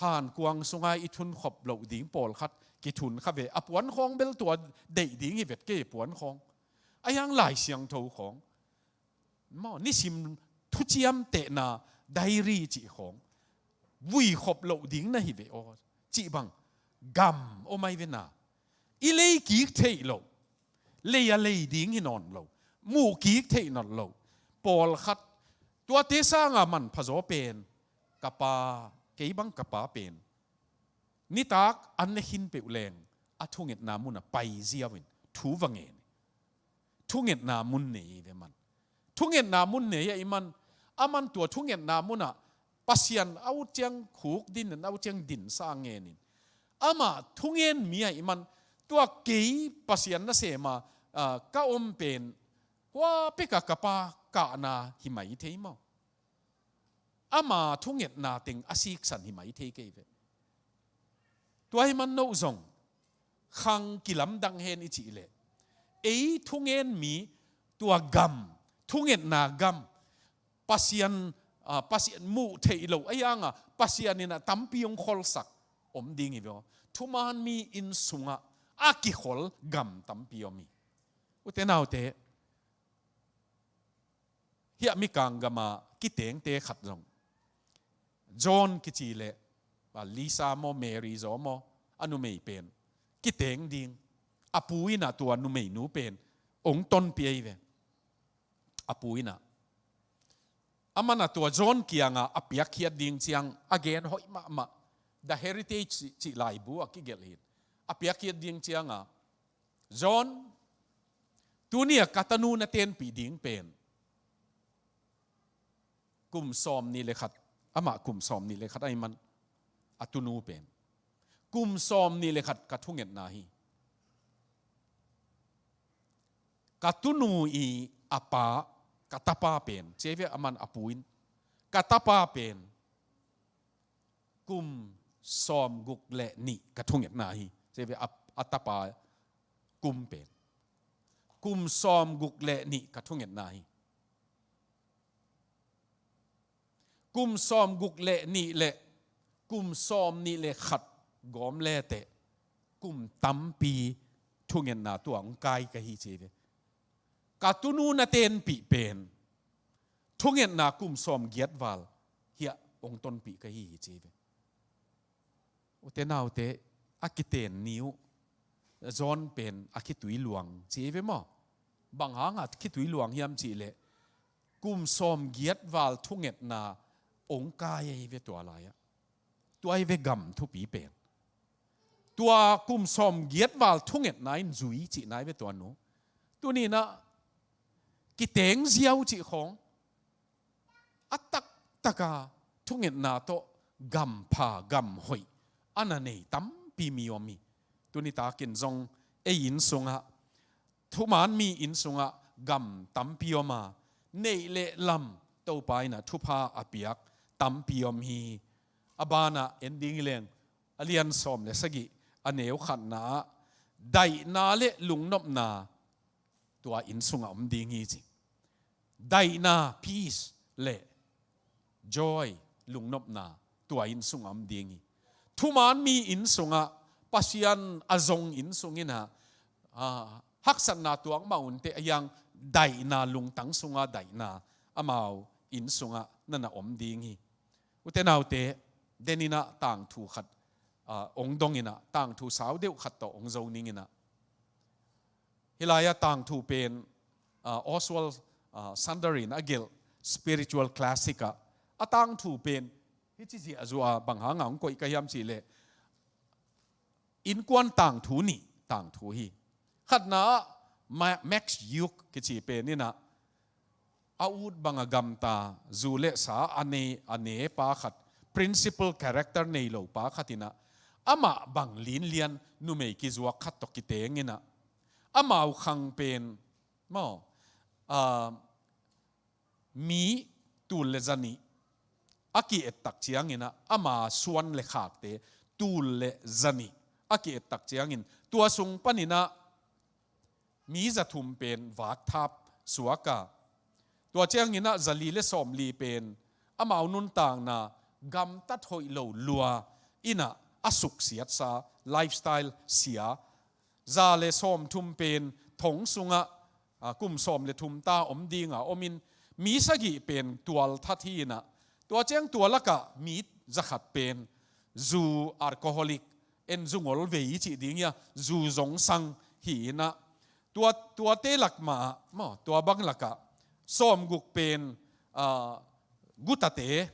hankuang sunga i thun khop loh ding pawlkhat kithun kha ve. A puan khawng bel tua deih ding hi vet, kei puan khawng. A hiang Lai Siangtho khawng, maw, nisim thuciam tehna, diary cih khawng vui khop loh ding na hi ve aw. Cih bang gam om ahi ve na. I lei kik theih loh, lei a lei ding hi nawn lo, muh kik theih nawn lo pawlkhat. Tuate sanga manpha zaw pen ka pa, kei bang ka pa pen nitak an ne khin peuh leng a thungetna munah pai ziau in thu va ngen. Thungetna mun nei ve man. Thungetna mun nei ah i man, a man tua thungetna munah Pasian a ut ciang khuk din in, a ut ciang dinsa ngen in, amah thungen mi ah i man. Tua kei Pasian nasema, aa, ka om pen hua peka ka pa kahna hi mai thei maw. Ama thungetna teng a siksan hi mai thei kei ve. Tua hi man no zong khang kilamdang hen i cih leh, ei thungen mi tua gam, thungetna gam, Pasian, aa, Pasian muh theih loh a hianga Pasian inah tampi hong kholsak om ding hi ve aw. Thuman mi inn sungah a kikhol gam tampi om hi. Ute naute, hiah Mikang gama kitengte khat zong, John kici le, a, Lisa maw, Mary zaw maw, a numei pen kiteng ding. A pu inah tua numeinu pen hong tonpih ahi ve. A pu inah, a manah tua John kianga a piakkhiat ding ciang a gen hoih mahmah. The Heritage cih, cih laibu a kigelh hi. A piakkhiat ding cianga, John, tuni a ka tanu na tenpih ding pen kum sawm nih le khat, amah kum sawm nih le khat ahi man, a tunu pen kum sawm nih le kat ka thungetna hi. Ka tunu i a pa, ka tapa pen, ci ve a man a pu in, ka tapa pen kum sawm guk le nih ka thungetna hi, ci ve a, a tapa kum pen kum sawm guk le nih ka thungetna hi. Kum sawm guk le nih le kum sawm nih le khat gawm leteh kum tampi thungetna tua hong kai ka hi, ci ve. Ka tunu na tenpih pen thungetna kum sawm giat val hiah hong tonpih ka hi hi, ci ve. Ute naute, a kiten ni uh, John pen a khitui luang, ci ve maw. Bang hanga khitui luang hiam cih leh, kum sawm giat val thungetna hong kai ahi ve tua lai-ah. Tua ahi ve gam thupi pen. Tua kum sawm giat val thungetna in zui cihna ahi ve tua nu. Tuninah kiteng ziau cih khawng, a taktaka thungetna tawh gam pha, gam hoih a na nei tampi mi om hi. Tuni takin zong ei inn sungah, thuman mi inn sungah gam tampi om a, neih le lam Topa inah thupha a piak tampi om hi. A banah en ding hi leng, a lian sawm le sagih, a neu khatna ah, daihna le lungnopna tua inn sungah om ding hi, ci. Daihna, peace, le joy, lungnopna, tua inn sungah om ding hi. Thuman mi inn sungah, Pasian a zong inn sung inah, ah, haksatna tuak mah unteh a hiang daihna, lungtang sungah daihna, amau inn sungah na na om ding hi. Ute naute, deninah tangthu khat, ah, hong donginah, tangthu sau deuh khat tawh hong zo ninginah. Hih lai-ah tangthu pen, ah, Oswald, ah, Sanders in a gelh Spiritual Classic ah, a tangthu pen hih ci ziahzuah a, bang hanga hong koih ka hiam cih leh, innkuan tangthu nih tangthu hi. Khatna ah Ma-, Max Hughes kici pen inah, a ut banga gamta, zu le sa a nei, a ne pa khat, principal character nei lo pa khat inah, amah bang linlian numei kizuak khat tawh kiteng inah, amau khang pen maw, ah, mi tul le zanih a ki-ettak cianginah ama suan le khakte tul le zanih a ki-ettak ciangin tua sung paninah mi zathum pen vakthap suaka. Tua cianginah zali le sawmli pen amau nuntakna gamtat hoih lo lua inah a suksiatsa lifestyle sia. Za le sawmthum pen thong sungah, a, kum sawm le thum ta om dinga omin mi sagih pen tual that hi inah. Tua ciang tua lakah mi zakhat pen zu alcoholic en zu ngolvei cih ding hia, zu zongsang hi inah. Tua, tuate lak mah ah, maw, tua bang lakah sawmguk pen, a, gutate,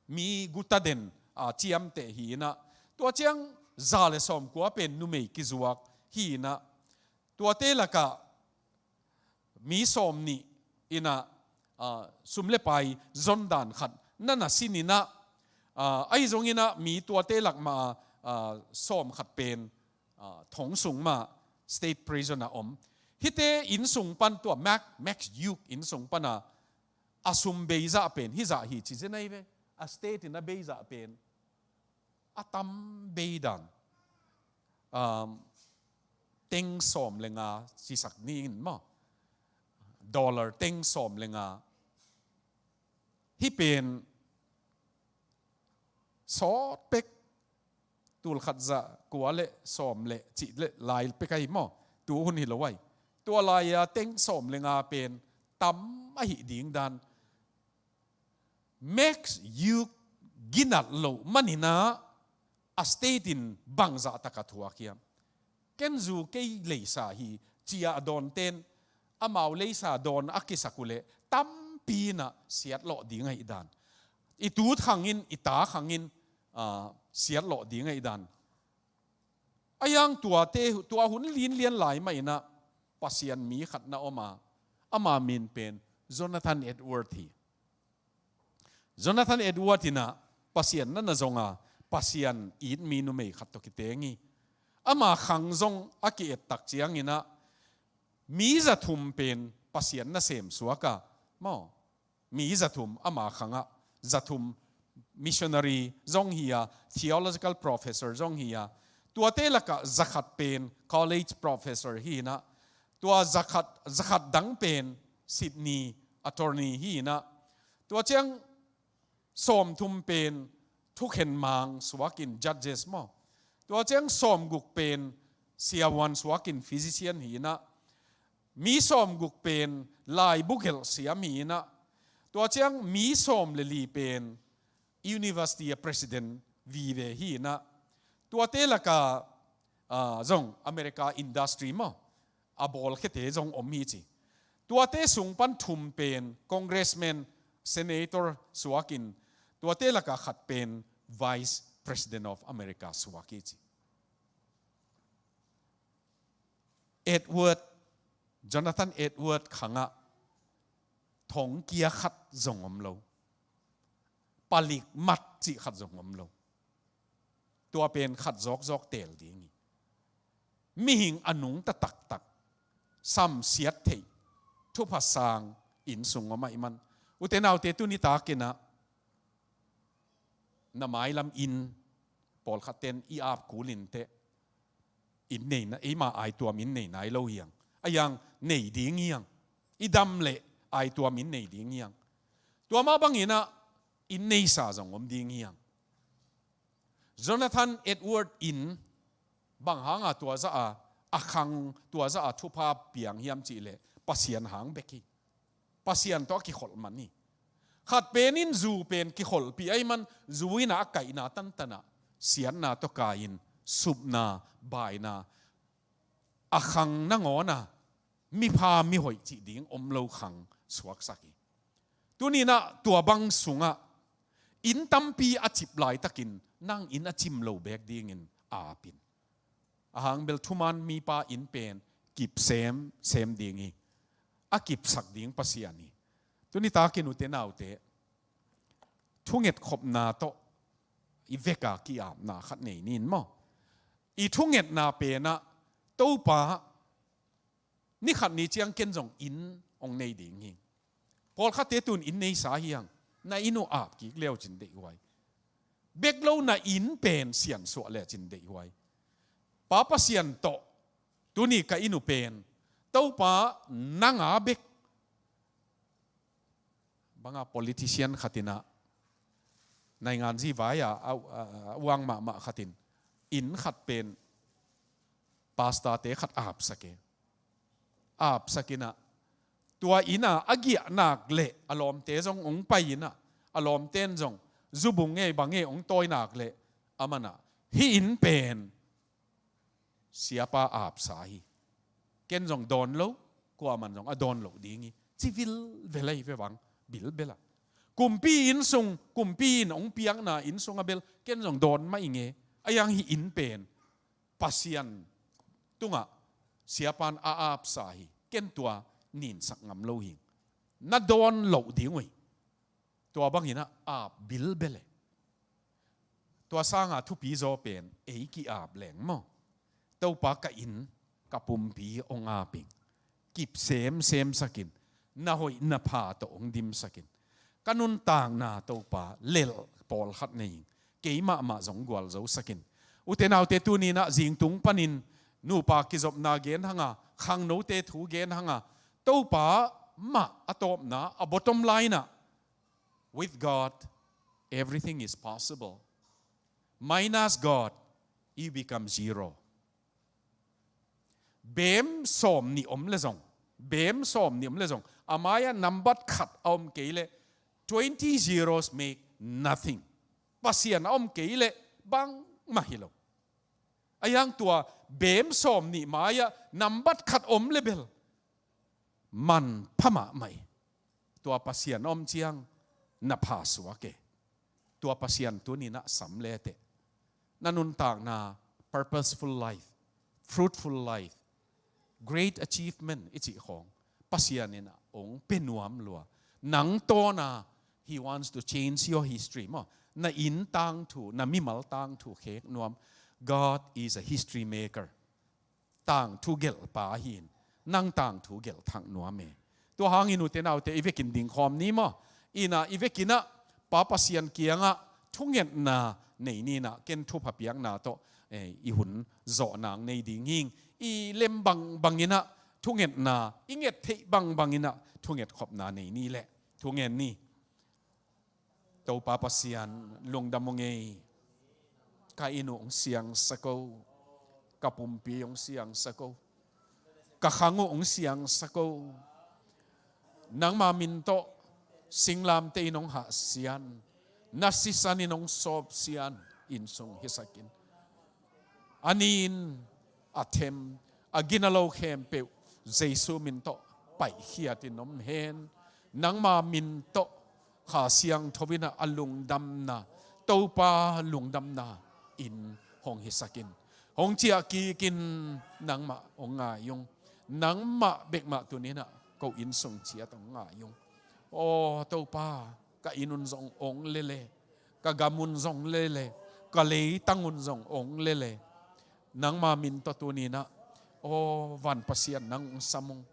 mi guta den, a, ciamteh hi inah. Tua ciang za le sawmkua pen numei kizuak hi inah. Tuate lakah mi sawmnih inah, a, sum le pai zondan khat nana sin inah, a, ahi zonginah mi tuate lak mah, a, sawmkhat pen, a, thong sung mah state prison a om. Hihte innsung pan tua Max, Max Hughes innsung pana a sum beizah pen hizah hi ci zenai ve. A state in a beizah pen a tam beidan, um, teng sawm le nga cisak ni in maw, dollar teng sawm le nga. Hih pen sawt pek, tul khat za kua le sawm le cih le lai pek ahi maw, tu hun hi lo ai. Tua lai-a teng sawm le nga pen tam ahi ding dan Max Hughes ginat loh maninah a state in bangzah taka thuak hiam? Ken zu kei leisa hi, ci-a a dawnten amau leisa dawn a kisak uhleh tampi inah siatlawh ding ahi dan. I tu khangin, i ta khangin, a, siatlawh ding ahi dan. A yang tuate, tua hun linlian lai mah inah Pasian mi khat na om a, ama min pen Jonathan Edward hi. Jonathan Edward inah Pasian nana zong a, Pasian it mi numei khat tawh kiteng hi. Ama khang zong a ki-ettak cianginah mi zathum pen Pasian nasem suaka maw. Mi zathum ama khangah, zathum missionary zong hi a, theological professor zong hi a, tuate lakah zakhat pen college professor hi inah, tua zakhat, zakhat dang pen Sydney attorney hi inah, tua ciang sawmthum pen thukhen mang suakin judges maw, tua ciang sawmguk pen siavuan suakin physician hi inah, mi sawmguk pen laibu gelh siam hi inah, tua ciang mi sawm le li pen university a president vive hi inah, tuate laka, ah, zong America industry maw, a bawlkhiate zong om hi ci. Tuate sung pan thum pen congressman, senator suakin, tuate laka khat pen vice president of America suak hi ci. Edward, Jonathan Edward khangah thongkia khat zong om lo. Palik mat cih khat zong om lo. Tua pen khat zawkzawk teel ding hi. Mihing a nungta taktak, samsiat theih, thupha sang innsung om ahih man. Ute naute, tuni takinah na mailam inn, pawlkhatten i ap kul inteh, inn neina, eima aituam inn nei nai lo hiang. A yang nei ding hiang. I dam leh aituam inn nei ding hiang. Tua mah banginah inn neisa zong om ding hiang. Jonathan Edward in bang hanga tua zah a, a khang tua zah a thupha piang hiam cihleh Pasian hang bek hi. Pasian tawh a kikholh man hi. Khat pen in zu pen kikholhpih ahih man zu inah a kaihna tantanah siatna tawh kai-in supna, baina, a khang nangawn a mipha mihoih cih ding om lo khang suaksak hi. Tuninah tua bang sungah inn tampi a cip laitakin nang inn a cim lo beek dingin a apin. A hang bel thuman mipa inn pen kip sem sem ding hi. A kipsak ding Pasian hi. Tuni takin ute naute, thungetkhopna tawh i veka ki-apna khat nei ni in maw. i thungetna pen ah, Topa, ni khat ni ciang ken zong inn hong nei ding hi. Pawlkhatte tun inn neisa hi hang, na inn uh ap kik le uh cin deih huai. Bek lo na inn pen siansuah le cin deih huai. Pa Pasian tawh tuni ka inn uh pen, Topa, nang a bek. Banga politician khat in ah, naingan zi vai a, a, a, a uang mahmah khat in, inn khat pen pastorte khat apsak e. Apsak in ah, tua inn ah a giahnak leh a lawmte zong hong pai in ah, a lawmte in zong zubung ngei bang ngei hong tawinak leh, aman ah, hih inn pen siapa apsa hi. Ken zong dawn lo, kuaman zong a dawn lo ding hi. Ci vilvel ahi ve vang, bilbel a. Kumpi inn sung, kumpi in hong piakna inn sung a bel, ken zong dawn mah ing e. A yang hih inn pen Pasian tungah siapan a apsa hi. Ken tua ninsak ngam lo hi. Na dawn lo ding uh hi. Tua bangin ah ap bilbel e. Tua sanga thupi zaw pen ei ki-ap leng maw? Topa, ka inn, ka pumpi hong ap ing. Kip semsem sak in. Na hoih na pha tawh hong dimsak in. Ka nuntakna, Topa, lelh pawlkhat nei ing. Kei mahmah zong gualzo sak in. Ute naute, tuni in ah zingtung panin nupa kizopna gen hang a, khangnote thu gen hang a, Topa mah a tawpna, a bottom line ah, with God, everything is possible. Minus God, you become zero. Beem sawm nih om le zong, beem sawm nih om le zong, a mai-ah nambat khat a om kei leh, twenty zeros make nothing. Pasian a om kei leh bangmah hi lo. A yang tua beem sawm nih mai-ah nambat khat om le bel manpha mahmah hi. Tua Pasian a om ciang na pha suak e. Tua Pasian tuni in ah sam leteh, na nuntakna purposeful life, fruitful life, great achievement i cih khawng Pasian in ah hong pia nuam lua. Nang tawna, He wants to change your history maw? Na inn tangthu, na mimal tangthu khek nuam. God is a history maker. Tangthu gelhpa hi in, nang tangthu gelh thak nuam e. Tua hangin ute naute, i vekin dingkhawm ni maw? In ah i vekin ah Pa Pasian kiangah thungetna nei ni in ah, ken thupha piakna tawh, eh, i hun zawh nang nei ding hi ing. I lem bangbang in ah thungetna, i nget theih bangbang in ah thunget khopna nei ni leh thungen ni. Topa Pasian, lungdam ung ei. Ka inn uh hong siangsak o. Ka pumpi hong siangsak o. Ka khang uh hong siangsak o. Nangma min tawh singlamteh in hong hahsian, na sisan in hong sawpsian inn sung hisak in. A nin, a them, a gina lo khempeuh Jesu min tawh paihkhiat in om hen. Nangma min tawh Kha Siangtho in ah a lungdamna, Topa lungdamna inn hong hisak in. Hong ciah kik in. Nangmah hong ngai ung. Nangmah bek mah tuni in ah ko inn sung ciat hong ngai ung. Aw Topa, ka inn un zong hong lele, ka gam un zong lele, ka leitang un zong hong lele. Nangma min tawh tuni in ah, aw van Pasian, nang hong sam ung.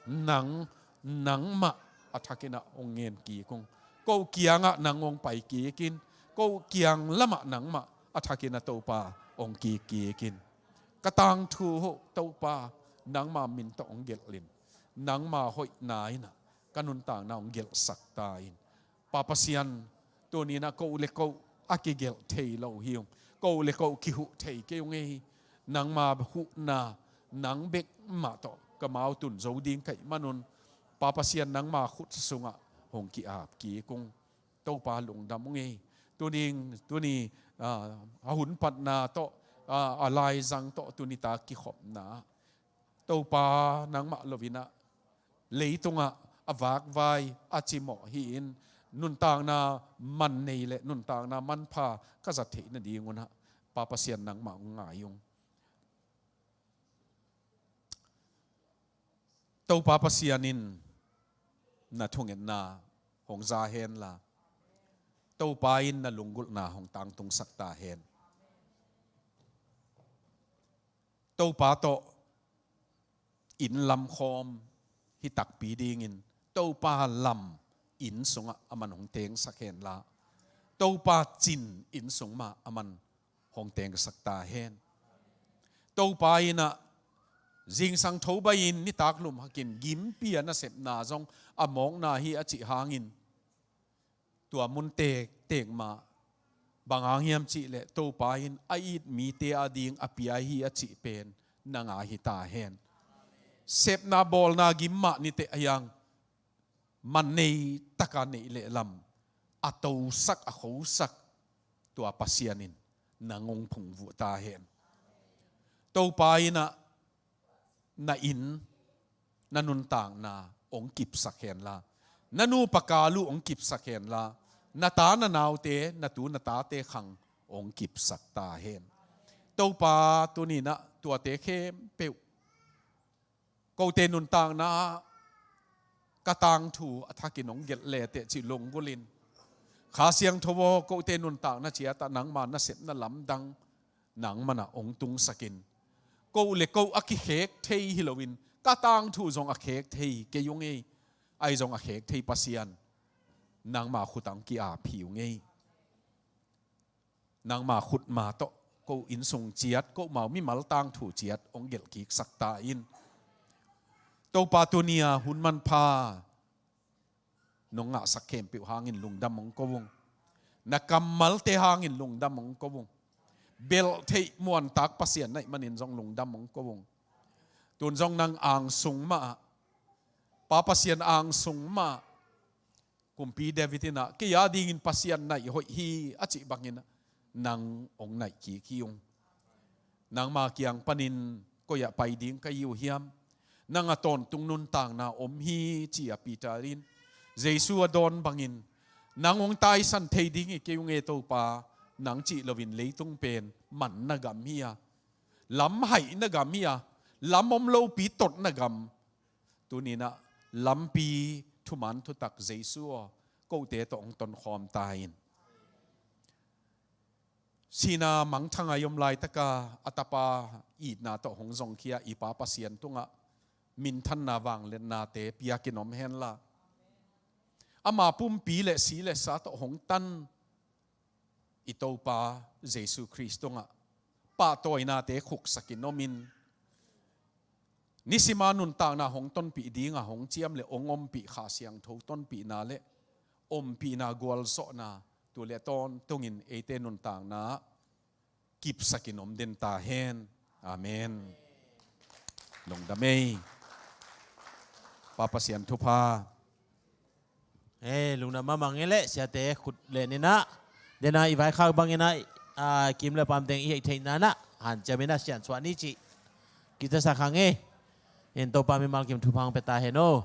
Nang, nangmah a thak in ah hong ngen kik ung. Ko kiangah nang hong pai kik in. Ko kiang lamah nangmah a thak in ah Topa hong kik kik in. Ka tangthu uh Topa, nangma min tawh hong gelh in. Nangma hoihna in ah ka nuntakna hong gelhsak ta in. Pa Pasian, tuni in ah ko le ko a kigelh thei lo hi ung. Ko le ko kihuh thei kei ung ei. Nangma huhna, nang bek mah tawh ka mau tun zo ding ka hih manun, Pa Pasian, nangma khut sungah hong ki-ap kik ung. Topa lungdam ung ei. Tuni, tuni, ah, a hun patna tawh, ah, a laizang tawh tuni ta kikhopna, Topa, nangmah lo in ah leitungah a vakvai a cimawh hi in, nuntakna man nei le nuntakna manpha ka zat theih nading un ah Pa Pasian, nangmah hong ngai ung. Topa Pasian in na thungetna hong za hen la, Topa in na lunggulhna hong tangtungsak ta hen. Topa tawh inn lam khawm hi takpi dingin Topa lam inn sungah aman hong tengsak henla, Topa cin inn sung mah aman hong tengsak ta hen. Topa in ah zingsang tho bai-in nitak lum hakin gimpi a nasepna zong a mawkna hi a cih hangin, tua mun tektek mah bang hang hiam cih leh Topa in a it mite a ding a pia hi a cih pen na ngah hi ta hen. Sepna bawlna gim mah niteh a hiang, man nei taka neih leh lam a tosak a khosak tua Pasian in nang hong phungvuh ta hen. Topa in ah na inn, na nuntakna hong kipsak henla, na nupa kal uh hong kipsak henla, na ta na naute, na tu na tate khang hong kipsak ta hen. Topa tuni-in ah tuate khempeuh kote nuntakna ah ka tangthu a thakin hong gelh leteh cih lunggulhin, Kha Siangtho aw, kote nuntakna ciatah nangma nasepna lamdang nangman ah hong tungsakin, ko le ko a kikhek thei hi loin ka tangthu zong a khek thei hi kei ung ei. Ahi zong a khek thei Pasian, nangma khut ah hong ki-ap hi ung ei. Nangma khutma tawh ko inn sung ciat, ko mau mimal tangthu ciat hong gelh kiksak ta in. Topa tuni-a hun manpha nong ngahsak khempeuh hangin lungdam hong ko ung. Na kammalte hangin lungdam hong ko ung. Belh theih muantak Pasian na hih manin zong lungdam hong ko ung. Tun zong nang angsung mah ah, Pa Pasian angsung mah ah, Kumpi David in ah, kei a dingin Pasian naih hoih hi a cih bangin ah nang hong naih kik hi ung. Nangma kiang panin koi-ah pai ding ka hi uh hiam? Nang a tawntung nuntakna om hi, ci-a Peter in Jesu a dawn bangin, nang hong taisan thei ding hi kei ung e Topa, nang cih loin leitung pen manna gam hi a, lam haihna gam hi a, lam om lopi totna gam. Tuni-in ah lampi thuman thutak Jesu aw, kote tawh hong tonkhawm ta in. Sihna mangthang a i om laitaka a tapa itna tawh hong zongkhia i Pa Pasian tungah minthanna vangliatnate piakin om henla, ama pumpi le si le sa tawh hong tan i Topa Jesu Khrist tungah pahtawinate khuksakin omin, nisima nuntakna hong tonpih dinga hong ciam le hong ompih Kha Siangtho tonpihna le ompihna gualzawhna tu le tawntungin eite nuntakna kipsakin om den ta hen. Amen. Lungdam ei. Pa Pasian thupha. Hei, lungdam mahmah ing ei. Siate khut lenin ah, dena i vaikhak bangin ah, a, kim le pam teng i hih theihna-in ah hanciamin ah siansuah ni cih kiciamsa kha ing ei. Hei, Topa mimal kim thupha hong pia ta hen aw.